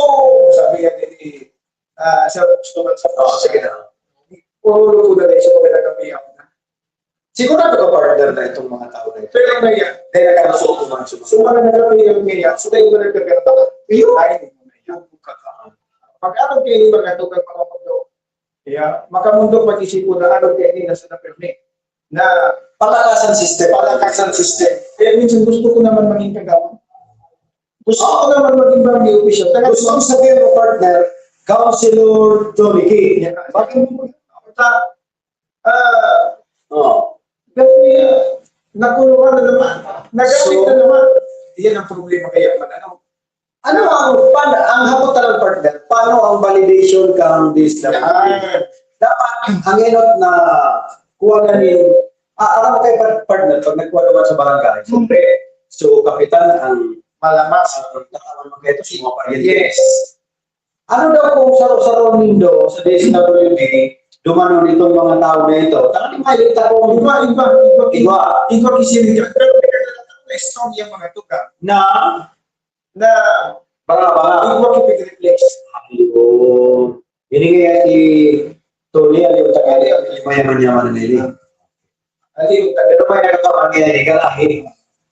sabi nga ni, ah, sa, sa, sa, Oh, sige na. Puro ko na rin sa mga nagkapiyak na. Sigurado ka, partner, na itong mga tao na ito. Pero na yan. Dahil nagkakaso ko man sa mga So, mga nagkapiyak na yan, so, tayo na nagkakata. Ayun. Ay, hindi mo na yan. Yung kakaan. Pag-aral kayo yung mga tugang mga mundo, kaya makamundo pag-isipon na araw kayo nila sa napirmi. Na Palakasan system. Palakasan system. Kaya minsan gusto ko naman maging kagawad. Gusto ko naman maging barangay official. Taga Gusto kong sabihin mo, partner, Councilor Johnny K. Yeah. Bakit mo Sa, ah, Oh. Kasi, ah, nakulungan na naman. Nagamit So, na naman. Yan ang problema kaya man, ano? Ano ang, pan-, ang hapot na lang, partner, paano ang validation kang D S W D? Yan. Dapat, ang enot na kuha na ni, ah, alam mo kayo, par-, partner, pag nagkuha naman sa barangay, Hmm. siyempre, so, kapitan ang Malamas. ang tama naman kayo, si mga pariente. Yes. Ano daw kung saro-saro nindo sa D S W D, dumanon itong mga tao na ito? Tangan ni Miley, tapos Iba, iba, iba, Iba. Iba, kisinigat. Pero may nagtatapos na istorya mga tuga. Na? Na Banga-banga. Iba kipag-replace. Ayun. Ini nga si Tony, ano yung taga niya? Mayaman-yaman na nila. Ano yung taga? Pero may nagkakaroon niya, eh, garahe.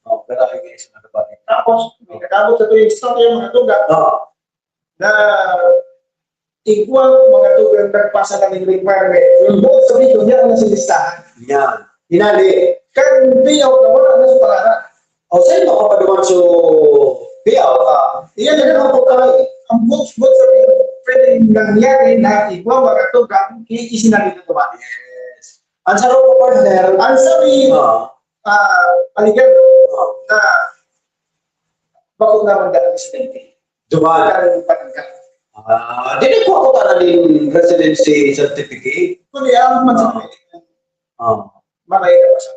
Oh, garahe niya sa nagkakaroon. Tapos, may kakabot sa tuwing istorya mga tuga. Oo. Na igwang mga tugang nagpasa na ning requirement. Mm. Buot sabihin, yan ang nasa listahan. Yan. Hinali. Kan payout na wala na sa pangalan. O, saan mo kapaduman sa payout? Ah, iyan na lang ang pagkain. Ang buot, buot sabihin, pwedeng nangyari na igwang mga tugang, i-, isinali na tuman. Yes. Ang sarong ko, partner, Ang sabi, Ah. ah, aligan Ah. na bako naman dahil sa tente. Duman. Ang pagka. Ah, di na po ako para ng residency certificate. Kundi ang man sa Ah. Ah. Maray ka pa sa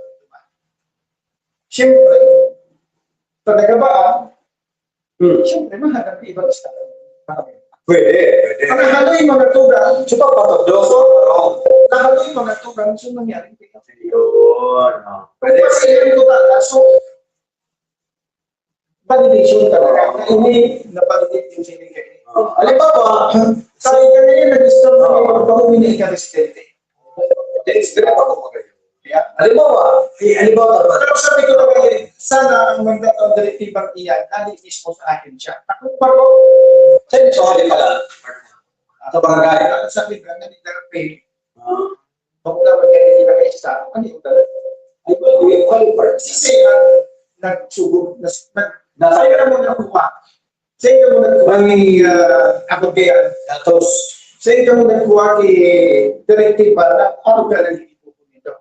Siyempre, pag nagabaan, Hmm. siyempre, mahanap yung ibang estado. Pwede, pwede. Ang nahaloy mga tugang, So, pagpatugdo, so, oh. nahaloy mga tugang, so nangyari. Yun, oh. Pwede. Kasi yun ko talaga, so, validation talaga. Na ini, na-validate yung sinigay. Oh. Halimbawa, Sabi ka ngayon, nag-stop na yung pagpahumi na ikaresidente. Yes, pero ako magayon. Yeah. Halimbawa, eh, halimbawa, Pero sabi ko naman eh, sana ang mandato ang direktibang iyan, ali mismo sa akin siya. Ako pa ko, Saan sa hali pala? Sa barangay? Sabi ka, nagdarapin. Ah. Bako naman kaya hindi na kaisa. Ano yung talaga? Ay, ba, yung qualified. Kasi ang nagsugo, nas-, nag-, Nasa- Sabi ka mo nakuha. Sabi ka mo nakuha ni, ah, Abogea. Datos. Sabi ka mo nakuha ni Directive para ano ka nang ipupunto?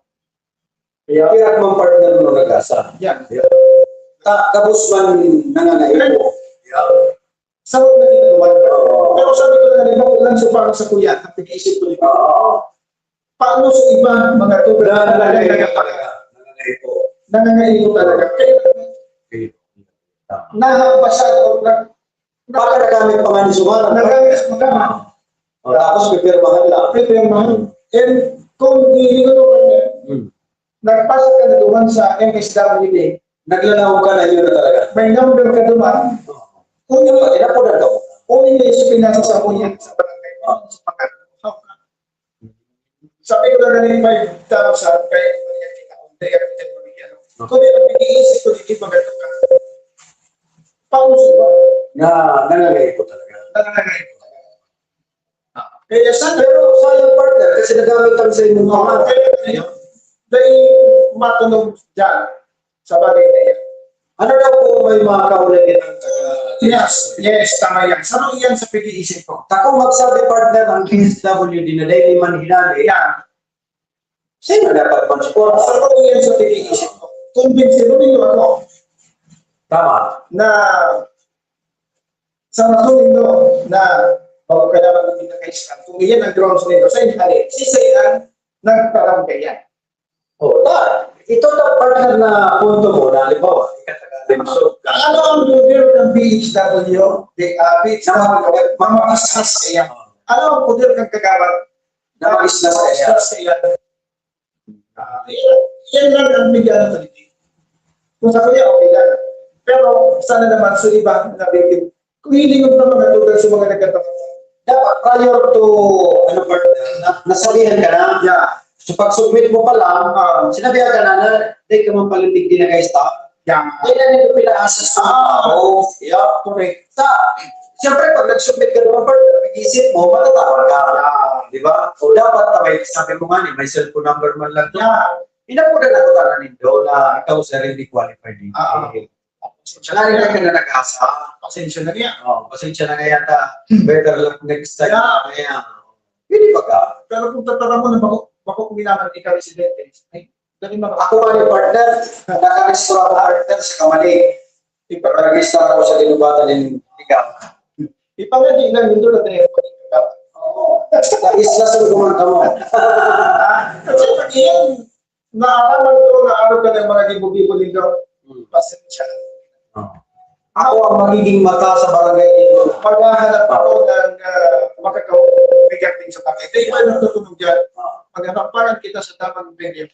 Kaya Kaya kung partner mo nag-asa. Yan. Yeah. Ta, gabos man nangangaipo. Yeah. Sabot na kita duman. Oo. Pero sabi ko na, "Di ba, kulang sa para sa kuya, ang pag-iisip ko nito." Oo. Paano sa iba, mga tugang na talagang nagkakaroon? Nangangaipo. Nangangaipo talaga. Kaya, nahakbasa o na-, Baka nagamit pa nga ni Sumara. Nagamit pa nga. O, tapos pipirmahan lang. Pipirmahan. And kung hindi ko to, Hmm. nagpasa ka na duman sa M S W D, Naglalaho ka na, yun na talaga. May number ka duman. Oo. Kung Dapat, inapodan ka mo. Kung hindi, sa pinasa sa kuya, sa barangay, sa pagkakaw ka. Sabi ko na ganun, five thousand, kaya ko yan kita, kung kaya ko yan mabigyan. Kung di, ang pag-iisip ko, di ba, ganun ka? Pauso ba? Na, nangangaipo talaga. Nangangaipo talaga. Kaya sa, pero sayang, partner, kasi nagamit ang sa imong mga. Kaya, kaya, dahil matunog dyan sa bagay na yan. Ano daw kung may mga kaulay kitang taga- Yes, yes, tama yan. Sa mga yan sa pag-iisip ko. Ako magsabi, partner, ang D S W D na dahil man hinali. Yan. Sino dapat mag-support? Sa mga yan sa pag-iisip ko. Kumbinsido ninyo ako Tama. na sa rason ninyo na bago ka naman hindi na kaisan. Kung iyan ang grounds ninyo, sa hinali, si Sairan nagparang kaya. Oh, ta, ito ta partner na punto mo na halimbawa, ikatagal din so, Ano ang poder ng B H W? Di, ah, B H W, mga islas kaya. Ano ang poder ng kagawad? Na mag-islas kaya. Islas kaya. Ah, yan, yan lang ang bigyan ng salita. Kung sa kuya, okay lang. Pero sana naman sa iba na bigyan. Kung hiling mo naman ang lugar sa mga nagkataon. Dapat prior to, ano, partner, na, nasabihan ka na. Yeah. So, pag-submit mo pa lang, Ah. sinabihan ka na na, "Di ka man pala tigdi na guys, ta?" Yeah. Kaya na nito pinaasa sa Ah. tao. Yeah, correct. Sa, siyempre, pag nag-submit ka naman, partner, pag-isip mo, matatawag ka. Yeah. Di ba? So, dapat, may, sabi mo nga ni, may cellphone number man lang to. Yeah. Inapodan ako tanan nindo na ikaw, sir, hindi qualified dito. Ah, ah. Pasensya na. Lagi na ka na nag-asa. Pasensya na niya. Oh, pasensya na nga yata. Better luck next time. Yeah. Kaya, hindi ba ka? Pero kung tatara mo na bako, bako kumilangan ikaw residente, ay, dali mga Ako nga ni partner, nakarehistro ako partner sa Kamali. Ipakarehistro ako sa Ginubatan ng Ligaw. Ipangadi lang yun doon na telephone. Oo. Sa isla sa kumanta mo. Kasi pag iyan, naaraman ko na ano ka ng mga gibo-gibo nito. Hmm. Pasensya. Ah. Ako ang magiging mata sa barangay nito. Maghahanap ako ng, ah, makakaw-, regarding sa bagay. Kaya iba yung natutunog dyan. Ah. Maghahaparan kita sa tamang venue.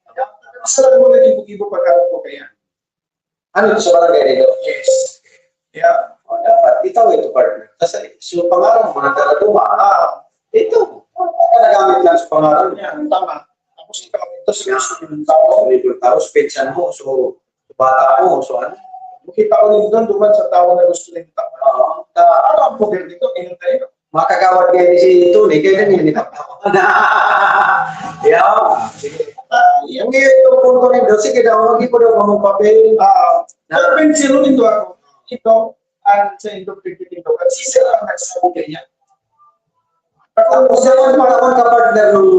Kaya, masarap mo na gibo-gibo pagkaroon ko kaya. Ano, sa barangay nito? Yes. Yeah. O, dapat, ikaw ito, partner. Kasi, so, pangalan mo, nadala ko, ah, ito. Nagamit lang sa pangalan niya. Tama. Tapos, ikaw, ito, sa gusto ng tao. Ito, tapos, pinsan mo, so, bata mo, so, ano? Makita ko rin doon, duman sa tao na gusto nito. Oo. Ta-, ano ang poder nito? Pinatay ko. Mga kagawad ngayon si Tony, kaya na niya nipagtawanan. Yan. Sige. Ah, yan. Kung ito, punto nindo, sige daw, mag-ipo daw kamong papel. Ah, pero pensilo nindo ako. Ito, ang sa indo, pipilindo. Kasi sila ang nagsabi kanya. Tapos, sa mga mga kapartner nung,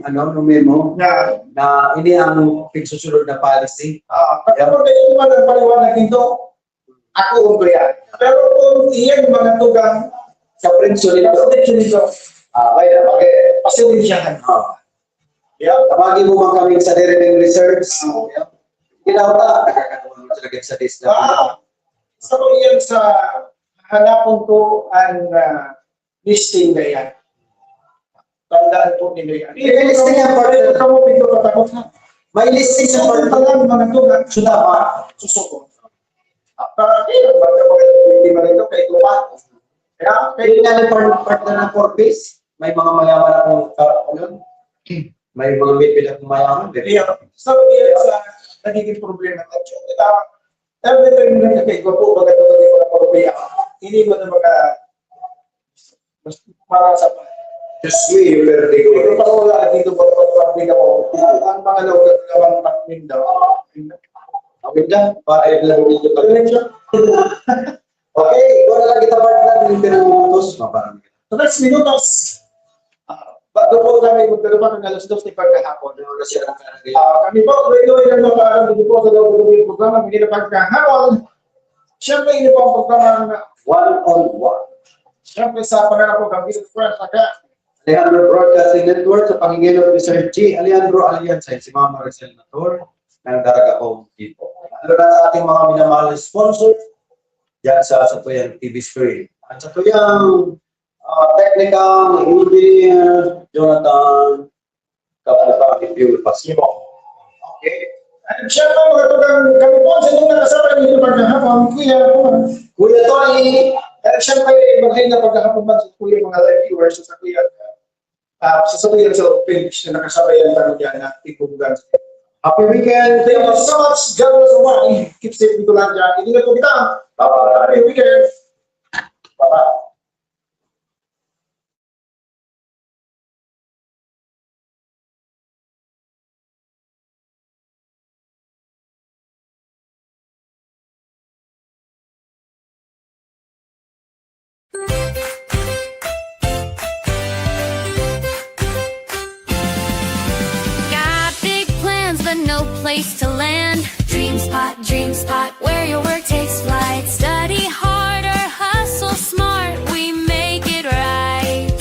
ano, nung memo, Yeah. na ini ang pagsusunod na policy. Ah, pero Yeah. pag ito man ang paliwanag nito, Ako ang kuya. Pero kung iyan mga tugang Sa presyo nito. Sa presyo nito. Ah, okay na, okay. Pasensyahan. Ah. Yeah. Tawagin mo man kami sa Direct Research. Ah. Yeah. Ginawa na, nakakatawa mo talaga sa list na. Ah. So, iyan sa hanapon ko ang, ah, listing na yan. Tandaan po ninyo yan. May listing yan, partner. Ito mo, ito patakot na. May listing yan, partner. Susunod pa lang, mga tugang. Susunod pa. Susunod. Ah, para di na ba ito mga hindi man ito kay Kupa? Kaya, kaya Yun nga ni part-, partner ng Forbes, may mga mayaman akong ka-, ano? May mga midfield akong mayaman, eh. Iya, so, iya sa nagiging problema. At yun, ito, every time na nagkakaiba po, baga ito yung mga problema, hindi mo na mga mas marasa pa. Diyos mio, perdigo. Ito pa wala dito, baga problema ko. Ang mga lugar naman, Mindanao. Ang ganda, para yung laro dito. Ano yun siya? Okay, ikaw na lang kita, partner, yung pinangutos, maparang. Tres minutos. Ah, Bago po kami magdalubak ng alas dos ng pagkahapon, na oras yan ang karagay. Ah, kami po, tuloy-tuloy lang mga kaalam dito po sa loob ng programa, hindi na pagkahapon. Siyempre, ini po ang programa na One on One. Siyempre, sa pangalan po, Gambino Franz, saka Alejandro Broadcasting Network, sa pangingilot ni Sir G Alejandro Alianza, si Mama Maricel Mator, ng Daraga Home Depot. Lalo na sa ating mga minamahal na sponsor, dyan sa, sa tuyang T V screen. At sa tuyang, ah, technical, engineer, Jonathan, Kapag ni Pure Pasibo. Okay. At siyempre, mga tugang kami po, sa inyong nakasabay nito pagkahapon, Kuya, Kuya Tony. At siyempre, magandang pagkahapon man sa Kuya, mga live viewers, sa Kuya, ah, sa, sa Kuya, sa page na nakasabayan tayo dyan na ipugan. Happy weekend. Thank you so much. God bless everyone. Keep safe dito lang dyan. Ito na po kita. Bye-bye. Happy weekend. Bye-bye. Got big plans, but no place to land. Dream Spot, Dream Spot, where your work takes flight. Study hard or hustle smart, we make it right.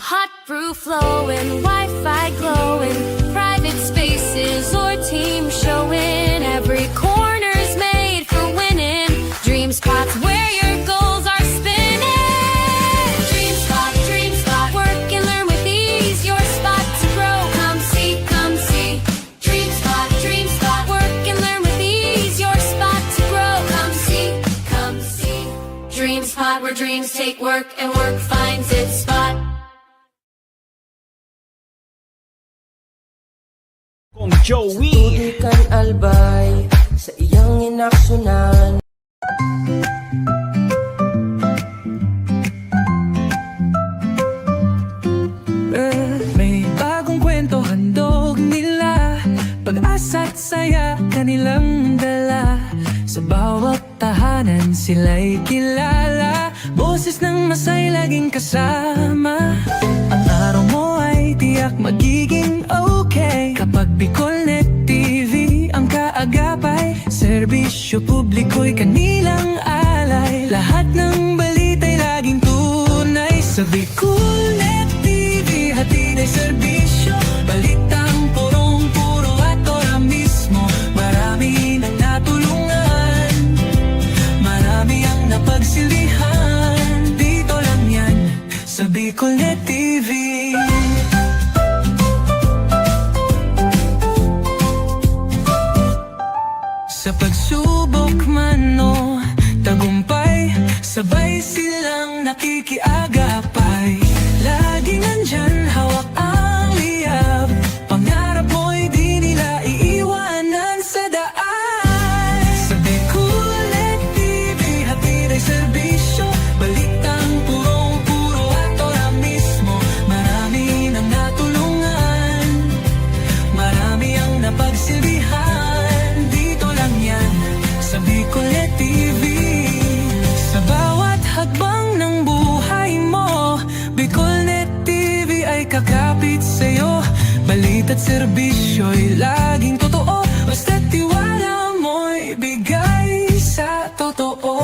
Hot brew flowing, Wi-Fi glowing, private spaces or team showing. Every corner's made for winning. Dream Spot's where your goals are spinning. Dream Spot, Dream Spot, work and learn with ease. Your spot to grow. Come see, come see. Dream Spot, Dream Spot, work and learn with ease. Your spot to grow. Come see, come see. Dream Spot, where dreams take work and work finds its spot. Kong Joey. Tutukan Albay sa iyang inaksyonan. Eh, may bagong kwento handog nila, pag-asa't saya kanilang dala. Sa bawat tahanan sila'y kilala, boses ng masay laging kasama. Ang araw mo ay tiyak magiging okay kapag Bicolnet T V ang kaagapay. Serbisyo publiko'y kanilang alay, lahat ng balita'y laging tunay. Sa Bicolnet T V, hatid ay serbisyo, balitang purong-puro at ora mismo. Marami nang natulungan, marami ang napagsilbihan. Dito lang yan, sa Bicolnet T V. Sa pagsubok man o tagumpay, sabay silang nakikiagapay. Laging nandyan, hawak ang liyab. Pangarap mo'y di nila iiwanan sa daan. Sa Bicolnet T V, hatid ay serbisyo, balitang purong-puro at ora mismo. Marami nang natulungan, marami ang napagsilbihan. Dito lang yan, sa Bicolnet T V. Sa bawat hakbang ng buhay mo, Bicolnet T V ay kakapit sa'yo. Balita't serbisyo'y laging totoo, basta't tiwala mo'y bigay sa totoo.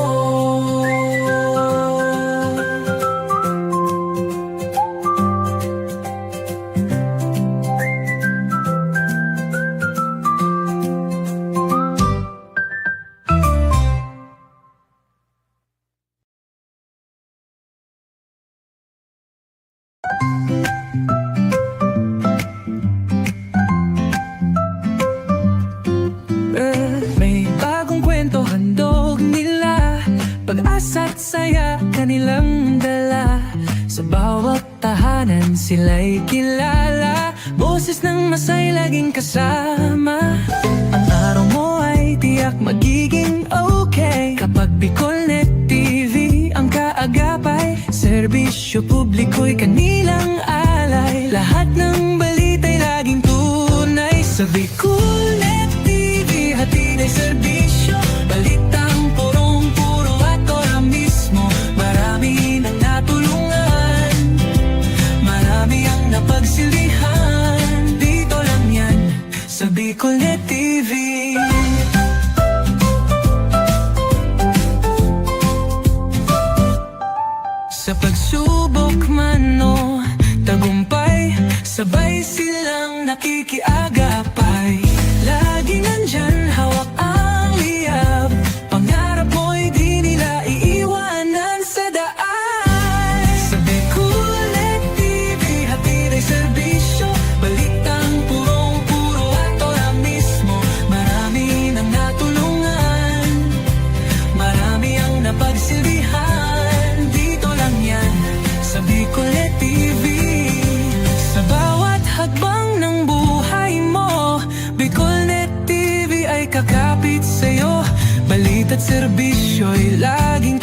Eh, may bagong kwento handog nila, pag-asa't saya kanilang dala. Sa bawat tahanan sila'y kilala, boses ng masay laging kasama. Ang araw mo ay tiyak magiging okay kapag Bicolnet T V ang kaagapay. Serbisyo publiko'y kanilang alay, lahat ng balita'y laging tunay. Sa Bicolnet T V, hatid ay serbisyo, balitang purong-puro at ora mismo. Marami nang natulungan, marami ang napag Bicolnet T V. Sa pagsubok man o tagumpay, sabay silang nakikiagapay. Laging nandyan, hawak ang liyab. Pangarap mo'y di nila iiwanan sa daan. Sa Bicolnet T V, hatid ay serbisyo, balitang purong-puro at ora mismo. Marami nang natulungan, marami ang napagsilbihan. Dito lang yan, sa Bicolnet T V. Sa bawat hakbang ng buhay mo, Bicolnet T V ay kakapit sa'yo. Balita't serbisyo'y laging